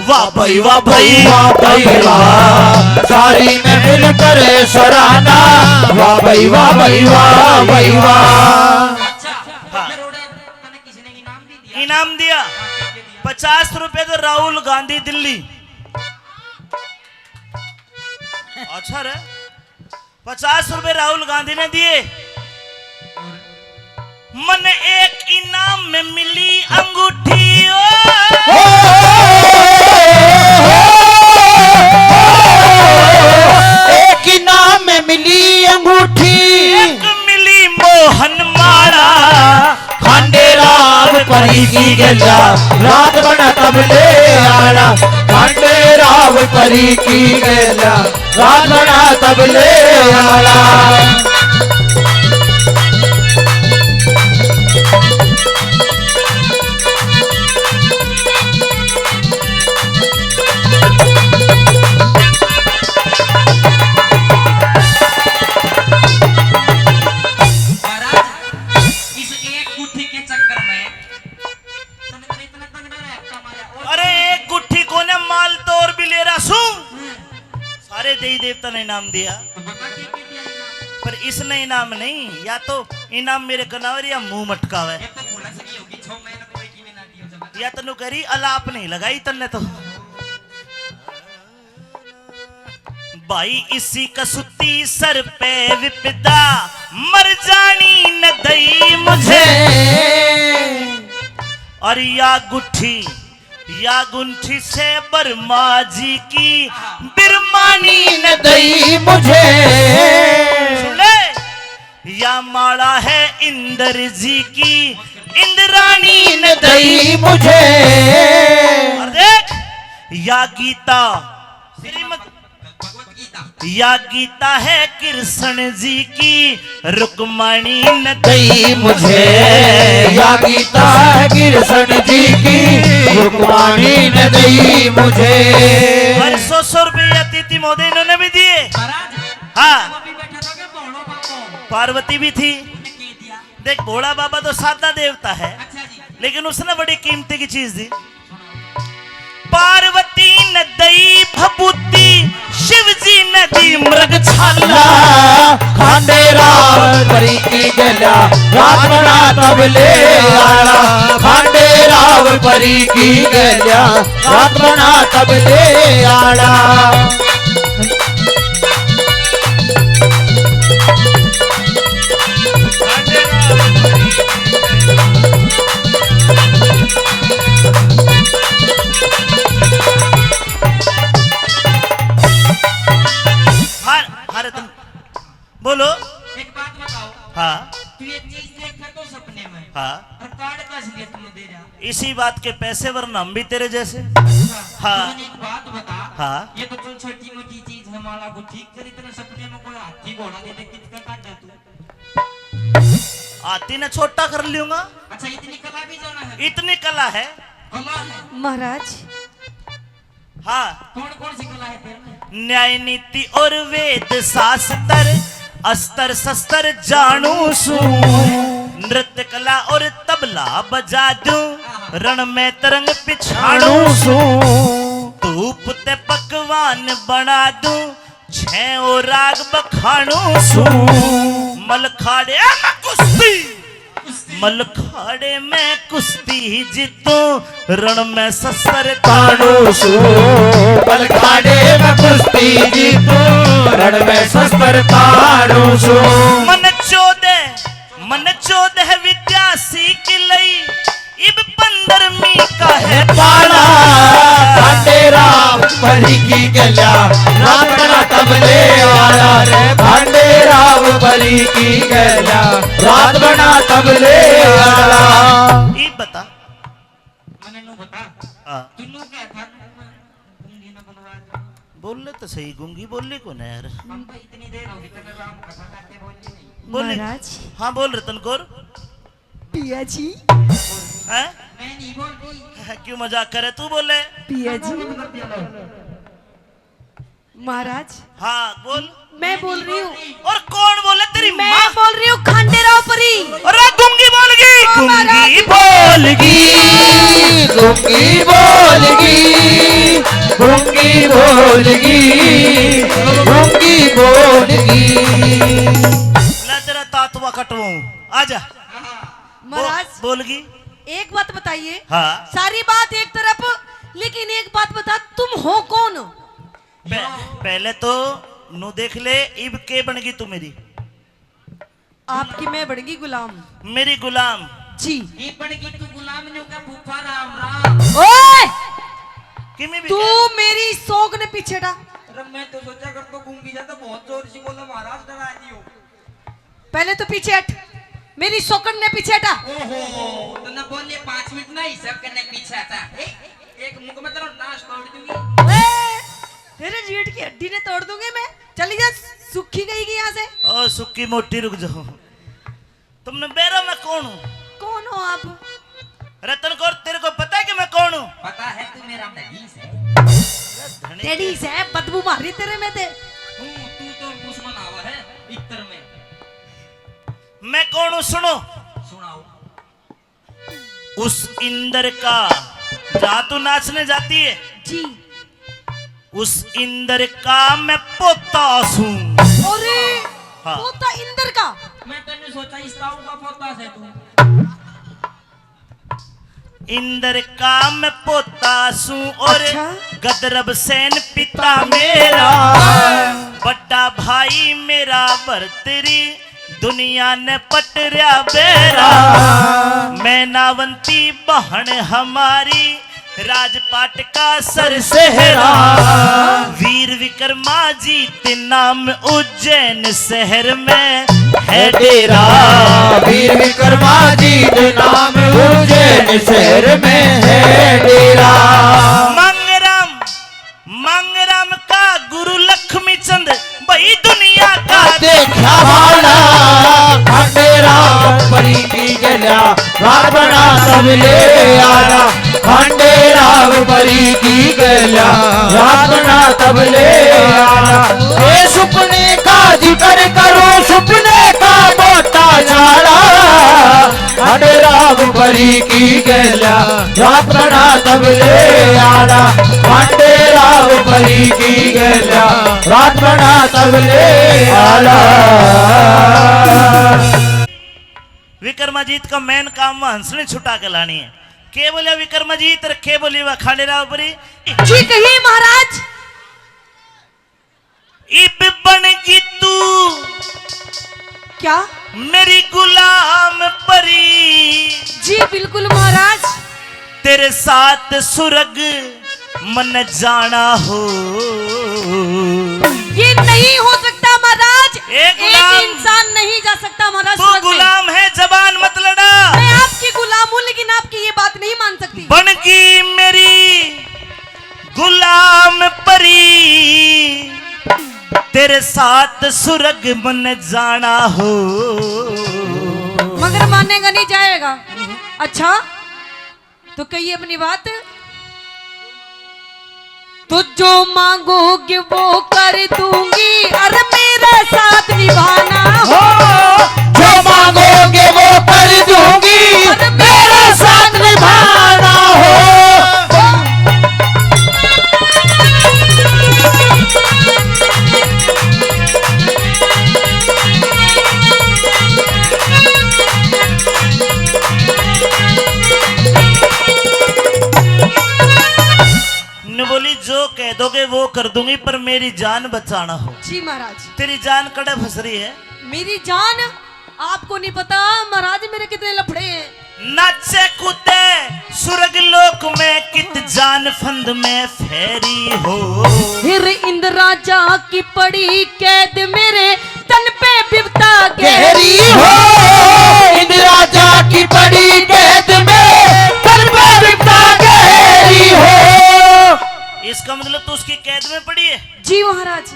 वाह भाई, वाह भाई। वाह भाई, वाह। सारी महफिल करे सराहना। वाह भाई, वाह भाई, वाह भाई, वाह। अच्छा, हाँ। ये रोड़ा तने किसने इनाम भी दिया? इनाम दिया। पचास रुपए तो राहुल गांधी दिल्ली। अच्छा रे। पचास रुपए राहुल गांधी ने दिए। मन एक इनाम में मिली अंगूठी। ओ। एक इनाम में मिली अंगूठी। एक मिली मोहन माला। खांडे राव परी की गेल्या, रात बना तबले आला। खांडे राव परी की गेल्या, रात बना तबले आला। महाराज, इस एक गुत्थी के चक्कर में तने, तने इतना तगड़ा रैपटा मारा। और अरे, एक गुत्थी कोने, माल तो और भी ले रहा सूं। हम्म। सारे देवी देवता ने इनाम दिया, तो बता के, के दिया इनाम? पर इसने इनाम नहीं, या तो इनाम मेरे कनावर या मुंह मटकावे। ये तो भोला सकी होगी, छह महीने कोई की भी ना दियो जब। या तनु करी, अलाप नहीं लगाई तन्ने तो। भाई, इसी कसूती सर पे विपदा, मर जानी न दई मुझे। और या गुत्थी, या गुत्थी से ब्रह्मा जी की, बिरमानी न दई मुझे। सुन ले, या माला है इंद्र जी की, इंद्राणी ने दई मुझे। और देख, या गीता श्रीमद, या गीता है कृष्ण जी की, रुक्मणी ने दई मुझे। या गीता है कृष्ण जी की, रुक्मणी ने दई मुझे। और सौ सौ रुपये अतिथि महोदय इन्होंने भी दिए। महाराज, हाँ। वो भी बैठा था क्या, भोलो बाबू? पार्वती भी थी। उन्हें के दिया? देख, भोला बाबा तो सादा देवता है, अच्छा जी। लेकिन उसने बड़ी कीमती की चीज दी। पार्वती ने दई भभूति, शिव जी ने दी मृग छाला। खांडे राव परी की गेल्या, रात बना तबले आला। खांडे राव परी की गेल्या, रात बना तबले आला। हर, हर तुम बोलो। एक बात बताओ। हाँ। तू ये चीज देखे तो सपने में। हाँ। और कार्ड का असलियत में दे रहा। इसी बात के पैसे, वरना हम भी तेरे जैसे। अच्छा, हाँ। तू एक बात बता। हाँ। ये तो चल छोटी मोटी चीज है, माला को ठीक कर, इतने सपने में कोई हाथी घोड़ा दे दे, कितना काट दे तू? हाथी ने छोटा कर लूंगा। अच्छा, इतनी कला भी जाना है? इतनी कला है। कला है। महाराज। हाँ। कौन कौन सी कला है तेरे में? न्याय नीति और वेद शास्त्र, अस्त्र शस्त्र जानू सूं। नृत्य कला और तबला बजा दूं, रण में तरंग पिछाणू सूं। धूप ते पकवान बना दूं, छह और राग बखाणू सूं। मलखाड़े में कुश्ती, मलखाड़े में कुश्ती जीतूं, रण में शस्त्र ताणूं सूं। मलखाड़े में कुश्ती जीतूं, रण में शस्त्र ताणूं सूं। मन चौदह, मन चौदह विद्या सीख लई, इब पंद्रहवीं का है पाला। भांडे राव परी की गल्या, रात बना तबले आला रे। भांडे राव परी की गल्या, रात बना तबले आला। ये बता। मैंने नू बता। हाँ। तू नू क्या था? गूंगी ना बनवा दे। बोल ले तो सही, गूंगी बोल ले कौन है यार? हम तो इतनी देर होगी, तेरे राम कथा करते बोल नहीं। बोल ले। महाराज। हाँ, बोल रतन कौर। पिया जी। हैं? मैं नहीं बोल रही। क्यों मजाक करे? तू बोले। पिया जी। महाराज। हाँ, बोल। मैं बोल रही हूँ। और कौन बोले? तेरी माँ। मैं बोल रही हूँ, खांडेराव परी। अरे गूंगी बोलगी। ओ महाराज। गूंगी बोलगी, गूंगी बोलगी, गूंगी बोलगी, गूंगी बोलगी। ले तेरा तातवा कटवाऊं, आजा। महाराज, बो-, बोलगी। एक बात बताइए। हाँ। सारी बात एक तरफ, लेकिन एक बात बता, तुम हो कौन? पह-, पहले तो नू देख ले, इब के बनगी तू मेरी? आपकी मैं बनगी गुलाम। मेरी गुलाम? जी। ये बनगी तू गुलाम, न्यू का फूफा राम राम। ओए! किमी भी तू क्या? मेरी सौक ने पीछे हटा। अरे मैं तो सोचा कर तो गूंगी जा तो बहुत जोर से बोला, महाराज डरा दियो। पहले तो पीछे हट, मेरी सौकन ने पीछे हटा। ओहो, तो ना बोले पाँच मिनट ना, हिसाब करने पीछे हटा। ए, एक मुंह में तेरा नाश तोड़ दूंगी। ए, तेरे रीढ़ की हड्डी ने तोड़ दूंगी मैं। चली जा, सुखी गई की यहाँ से। ओ सुखी मोटी, रुक जाओ। तुमने बेरा मैं कौन हूँ? कौन हो आप? रतन कौर, तेरे को पता है कि मैं कौन हूँ? पता है, तू मेरा डैडी से। धनी डैडी से, बदबू मारी तेरे में ते। हूँ, तू तो दुश्मन आवा है इतर में। मैं कौन हूँ, सुनो। सुनाओ। उस इंद्र का, जहाँ तू नाचने जाती है, जी। उस इंद्र का मैं पोता सूं। अरे, हाँ। पोता इंद्र का? मैं तन्ने सोचा इस ताऊ का पोता से तू। इंद्र का मैं पोता सूं और अच्छा? गदरब सेन पिता मेरा। बड़ा भाई मेरा भरतरी, दुनिया ने पट रया बेरा। मैनावंती बहन हमारी, राजपाट का सर सेहरा। वीर विक्रमा जीत नाम उज्जैन शहर में है डेरा। वीर विक्रमा जीत नाम उज्जैन शहर में है डेरा। मांगराम, मांगराम का गुरु लक्ष्मी चंद, भाई दुनिया का देखा वाला। खांडेराव परी की गल्या, रात बना तबले आला। खांडेराव परी की गल्या, रात बना तबले आला। ये सुपने का जिक्र करो, सुपने का मोटा झाड़ा। खांडेराव परी की गल्या, रात बना तबले आला। खांडेराव परी की गल्या, रात बना तबले आला। विक्रमाजीत का मेन काम में हंसनी छुटा के लानी है। के बोलिया विक्रमाजीत और के बोली वा खांडेराव परी? जी कहिए महाराज। इब बनगी तू क्या? मेरी गुलाम परी। जी बिल्कुल महाराज। तेरे साथ सुरग मन जाना हो। ये नहीं हो सकता महाराज। ए गुलाम, एक इंसान नहीं जा सकता महाराज तू स्वर्ग में। गुलाम है, जबान मत लड़ा। मैं आपकी गुलाम हूँ, लेकिन आपकी ये बात नहीं मान सकती। बनगी मेरी गुलाम परी, तेरे साथ सुरग मन जाना हो। मगर मानेगा नहीं, जाएगा। अच्छा, तो कहिए अपनी बात। तो जो मांगोगे वो कर दूंगी, अरे मेरे साथ निभाना हो। जो मांगोगे वो कर दूंगी, अरे मेरे साथ निभाना हो। कहोगे वो कर दूंगी, पर मेरी जान बचाना हो। जी महाराज। तेरी जान कड़े फंस रही है। मेरी जान? आपको नहीं पता महाराज, मेरे कितने लफड़े हैं। नाचे कूदे सुरग लोक में, कित जान फंद में फेरी हो। फिर इंद्र राजा की पड़ी कैद, मेरे तन पे बिपता गहरी हो। इंद्र राजा की पड़ी कैद, मेरे तन पे बिपता गहरी हो। इसका मतलब तू उसकी कैद में पड़ी है? जी महाराज।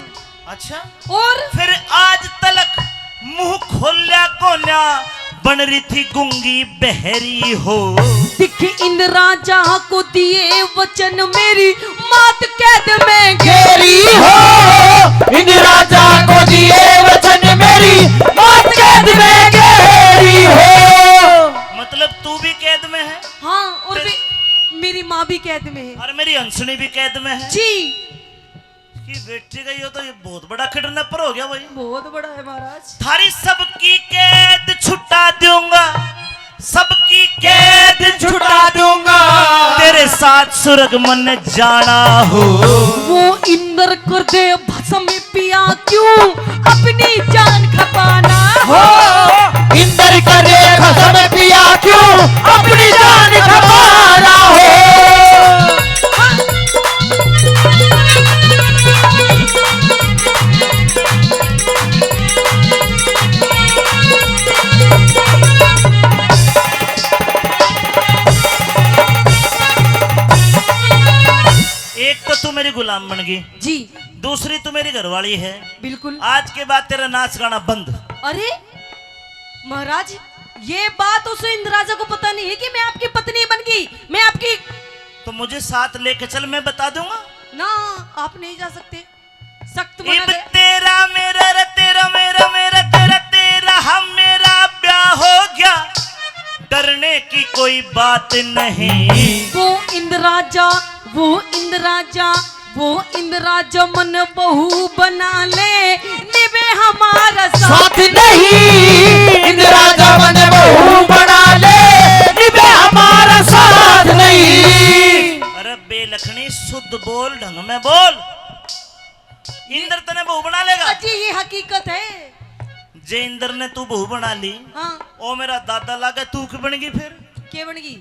अच्छा। और? फिर आज तलक मुंह खोल्या कोन्या, बन रही थी गूंगी बहरी हो। दिख इंद्र राजा को दिए वचन, मेरी मात कैद में घेरी हो। इंद्र राजा को दिए वचन, मेरी मात कैद में घेरी हो। मतलब तू भी कैद में है? हाँ, और भी मेरी माँ भी कैद में है। और मेरी हंसनी भी कैद में है। जी। की बेटी का यो तो ये बहुत बड़ा किडनैपर हो गया भाई। बहुत बड़ा है महाराज। थारी सबकी कैद छुटा दूंगा, सबकी कैद छुटा दूंगा। तेरे साथ सुरग मन जाना हो। वो इंद्र कर दे भस्म पिया, क्यों अपनी जान खपाना हो। इंद्र कर दे भस्म पिया, क्यों अपनी जान खपाना हो। एक तो तू मेरी गुलाम बन गई जी। दूसरी तू मेरी घरवाली है। बिल्कुल। आज के बाद तेरा नाच गाना बंद। अरे महाराज, ये बात उस इंद्र राजा को पता नहीं है कि मैं आपकी पत्नी बन गई, मैं आपकी। तो मुझे साथ लेके चल, मैं बता दूंगा। ना, आप नहीं जा सकते, सख्त मना इब है। तेरा मेरा रे, तेरा मेरा, मेरा तेरा, तेरा हम मेरा ब्याह हो गया, डरने की कोई बात नहीं। वो इंद्र राजा, वो इंद्र राजा, वो इंद्र राजा मन बहू बना ले, निभे हमारा साथ। साथ नहीं। इंद्र राजा मन बहू बना ले, निभे हमारा साथ नहीं। अरे बेलखनी, शुद्ध बोल, ढंग में बोल। इंद्र तने बहू बना लेगा? जी, ये हकीकत है। जे इंद्र ने तू बहू बना ली, हाँ। ओ मेरा दादा लागे, तू की बन गई फिर? के बन गई?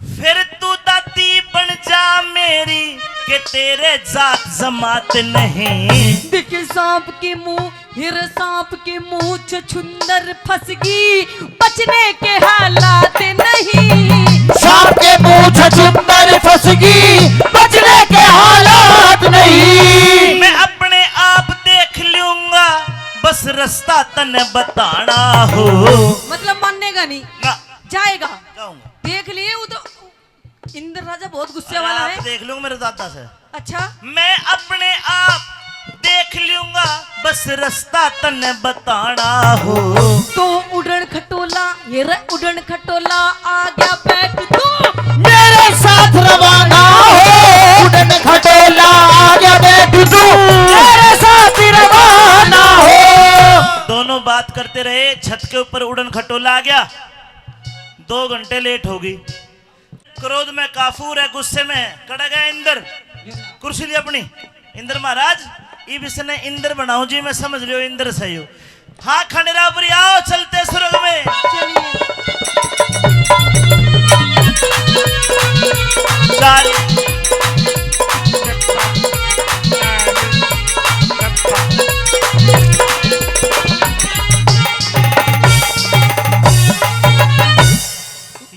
फिर तू दादी बन जा मेरी, के तेरे जात जमात नहीं। देखे सांप के मुंह, हिर सांप के मुंह छछुंदर फंसगी, बचने के हालात नहीं। सांप के मुंह छछुंदर फंसगी, बचने के हालात नहीं। मैं अपने आप देख लूंगा, बस रास्ता तने बताना हो। मतलब मानेगा नहीं? ना। जाएगा। जाऊंगा। देख लिए वो तो। इंद्र राजा बहुत गुस्से अरे वाला आप है। देख लो मेरे दादा से। अच्छा। मैं अपने आप देख लूंगा, बस रास्ता तन्ने बताना हो। तो उड़न खटोला, ये रे उड़न खटोला आ गया बैठ तू। मेरे साथ रवाना हो। उड़न खटोला आ गया बैठ तू। मेरे साथ रवाना हो। दोनों बात करते रहे, छत के ऊपर उड़न खटोला आ गया। दो घंटे लेट होगी। क्रोध में काफूर है, गुस्से में है। कड़ा गया इंद्र, कुर्सी ली अपनी। इंद्र महाराज, इब इसने इंद्र बनाऊं जी, मैं समझ लियो इंद्र सही हो। हाँ खंडेरापुरी आओ, चलते सुरग में। चलिए। चाल।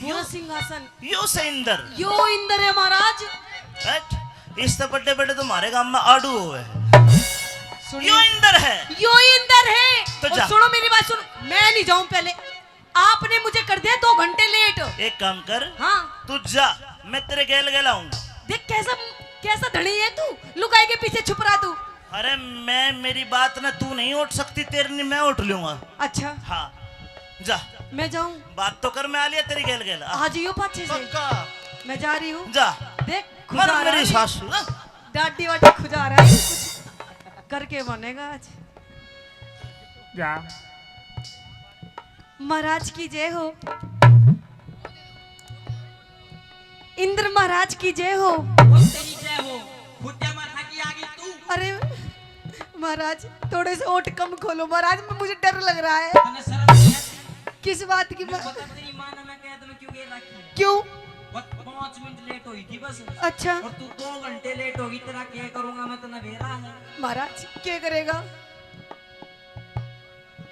यो सिंहासन। यो से इंदर। यो इंदर है महाराज। हट, इससे बड़े बड़े तुम्हारे गांव में आड़ू होवे। सुनिए। यो इंदर है। यो इंदर है। तो और जा। सुनो मेरी बात, सुनो, मैं नहीं जाऊं पहले। आपने मुझे कर दिया दो घंटे लेट। एक काम कर। हाँ। तू जा, मैं तेरे गैल गैल आऊंगा। देख कैसा, कैसा धनी है तू, लुगाई के पीछे छुप रहा तू। अरे मैं, मेरी बात ना तू नहीं उठ सकती, तेरे नहीं मैं उठ लूंगा। अच्छा। हाँ, जा। मैं जाऊं? बात तो कर, मैं आ लिया तेरी गैल गैल। आ। आ जाइयो पाछे से। पक्का। मैं जा रही हूँ। जा। देख, खुजा मर रहा मेरी है। सासू ना। डाडी वाडी खुजा रहा है, कुछ करके बनेगा आज। जा। महाराज की जय हो। इंद्र महाराज की जय हो। तेरी जय हो। अरे महाराज, थोड़े से ओंठ कम खोलो महाराज, मैं, मुझे डर लग रहा है। तन्ने शर्म नहीं आती? किस बात की? मैं पता तेरी माँ ने मैं कैद में क्यों गेर रखी है। क्यों? बस पाँच मिनट लेट हुई थी बस। अच्छा। और तू दो घंटे लेट होगी, तेरा क्या करूंगा मैं, तन्ने बेरा है। महाराज, क्या करेगा?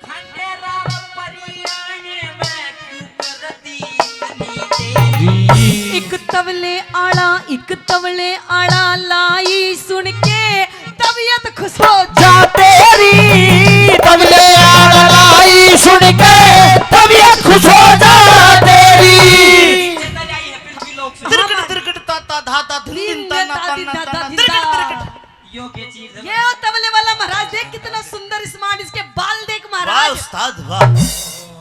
खंडेराव परियाणे में क्यों कर दी इतनी देरी? एक तबले आला, एक तबले आला लाई सुन के तबीयत खुश हो जा तेरी। तबले आला लाई सुन के तबीयत खुश हो जा तेरी। तिरकट तिरकट ताता धाता धिन धिन ताना ताना ताना तिरकट तिरकट। योग्य चीज है। ये वो तबले वाला महाराज, देख कितना सुंदर smart, इसके बाल देख महाराज। वाह उस्ताद वाह।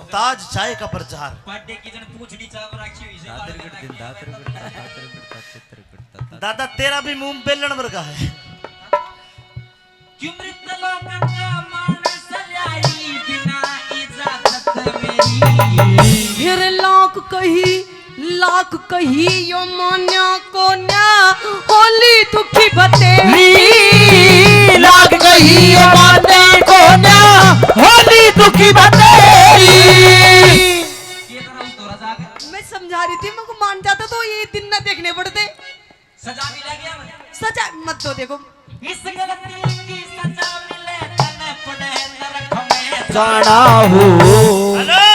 ताज चाय का प्रचार। पाटे की जन पूछड़ी चाप रखी हुई से। दादर गट दिन, दादर गट दिन, दादर गट दिन, दादर गट दिन। दादा, तेरा भी मुंह बेलन वर्गा है। क्यों मृत लोक का मानस ल्याई बिना इजाजत मेरी। फिर लोक कही लाख कही यो मान्या कोन्या, होली दुखी बतेरी। लाख कही यो मान्या कोन्या, होली दुखी बतेरी। मैं समझा रही थी, मेरे को मान जाता तो ये दिन ना देखने पड़ते। सजा भी लग गया मैं। सजा मत दो, देखो। इस गलती की सजा मिले तने पड़े नरक में जाना हो। हेलो,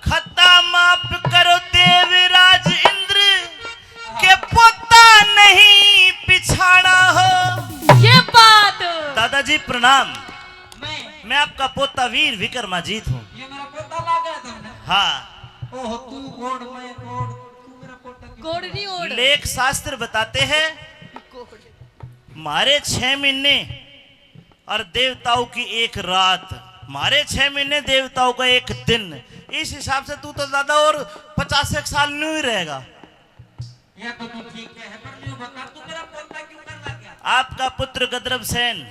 खता माफ करो देवराज इंद्र के पोता नहीं पिछाना हो। ये बात। दादाजी प्रणाम। मैं मैं आपका पोता वीर विक्रमाजीत हूँ। ये मेरा पोता लागा है तुमने? हाँ। ओह, तू गोड़, मैं गोड़, तू मेरा पोता क्यों? गोड़ नहीं ओढ़। लेख शास्त्र बताते हैं, गोड़। मारे छह महीने और देवताओं की एक रात, मारे छह महीने देवताओं का एक दिन। इस हिसाब से तू तो दादा और पचास एक साल न्यू ही रहेगा। ये तो तू ठीक है, पर न्यू बता, तू मेरा पोता क्यों कर लग गया? आपका पुत्र गद्रभ सेन,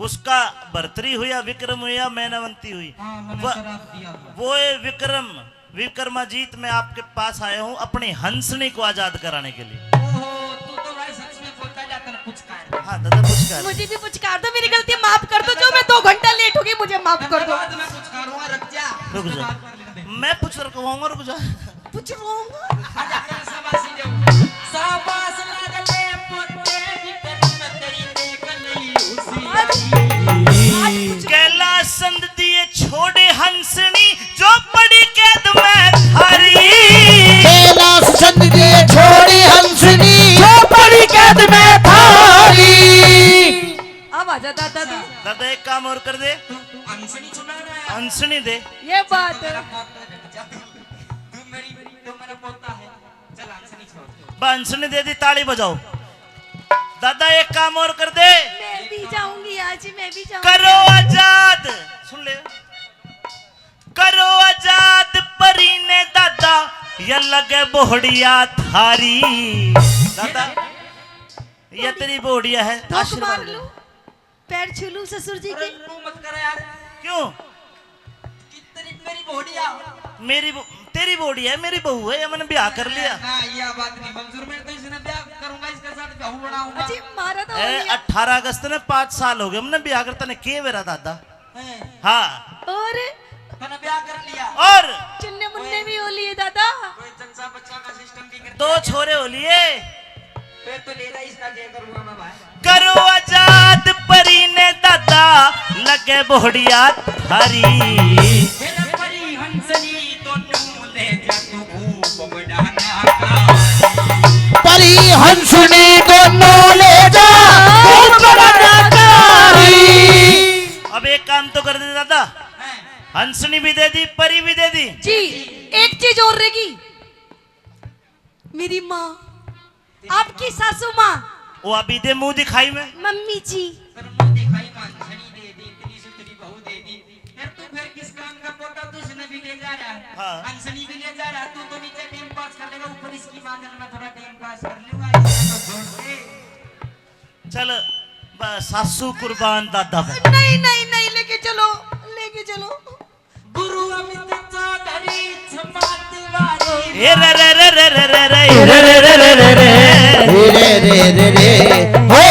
उसका भर्तरी हुई या विक्रम हुई या मैनावंती हुई, हाँ, मैंने वो, शराब दिया था। वो ये विक्रम, विक्रमाजीत, मैं आपके पास आया हूँ अपनी हंसनी को आजाद कराने के लिए। ओहो, तू तो भाई सच में पोता जाकर कुछ कर। हाँ दादा, पुचकार। मुझे भी पुचकार दो, मेरी गलती माफ कर दो, जो मैं दो घंटा लेट हो गई, मुझे माफ कर दो। बाद में पुचकारूंगा, रुक जा। रुक उसके जा। बाद कर लेने दे। मैं पुचकारवाऊंगा, रुक जा। पुचकारूंगा। आजा, शाबाशी दे। शाबाश लागले पोते भी तेरी, मैं तेरी देख नहीं उसी। आज, आज कुछ कैलाश चंद दिए छोड़े हंसनी, जो पड़ी कैद में थारी। कैलाश चंद दिए छोड़ी हंसनी, जो पड़ी कैद में थारी। अब आजा दादा तू। दादा, एक काम और कर दे। तू, तू हंसनी सुना रहा है। हंसनी दे। ये बात। तू मेरा पोता है। तू मेरी, तू मेरा पोता है। चल, हंसनी छोड़। बा, हंसनी दे दी, ताली बजाओ। दादा, एक काम और कर दे। मैं भी जाऊंगी आज, मैं भी जाऊंगी। करो आजाद। सुन ले। करो आजाद परी ने दादा, या लगे बोहड़िया थारी। दादा, या तेरी बोहड़िया है, ठोक आशीर्वाद मार ले। लूं, पैर छू लूं ससुर जी के? अरे, तू मत कर यार। क्यों? कि तेरी, मेरी बोहड़िया। मेरी बो-, तेरी बोहड़िया है, मेरी बहू है, या मैंने ब्याह कर लिया। ना, यह बात नहीं मंजूर, मैं तो इसने ब्याह करूंगा, इसके साथ बहू बनाऊंगा। अजी, मारा तो ए, अठारह अगस्त ने पाँच साल हो गए हमने ब्याह करते ने, के मेरा दादा? हैं। हाँ। और? तने ब्याह कर लिया। और? चुन्ने मुन्ने भी हो लिए दादा। कोई जलसा बच्चा का सिस्टम भी कर दो दिया। छोरे हो लिए। फिर तो ले रहा इसका, क्या करूंगा मैं भाई? करो आजाद परी ने दादा, लगे बोहड़िया थारी। मेरा परी हंसनी दोनों ले जा तू खूब बढ़ाना का। परी हंसनी दोनों ले जा खूब बढ़ाना का। अब एक काम तो कर दे दादा, हंसनी भी दे दी, परी भी दे दी। जी, एक चीज और रहेगी, मेरी माँ, आपकी सासू माँ। वो अभी दे मुंह दिखाई में। मम्मी जी। पर मुंह दिखाई में हंसनी दे दी, इतनी सुथरी बहू दे दी। फिर तू फिर किस काम का पोता, तू इसने भी ले जा रहा है। हाँ। हंसनी भी ले जा रहा है, तू तो नीचे टाइम पास कर लेगा, ऊपर इसकी माँ जन में थोड़ा टाइम पास कर लूंगा, इसको तो छोड़ दे। चल, बस सासू कुर्बान दादा पे। नहीं, नहीं, नहीं, लेके चलो, लेके चलो। गुरु अमित चौधरी क्षमा तिवारी। ए रे रे रे रे रे रे रे। रे रे रे रे रे रे। रे रे रे रे रे। हो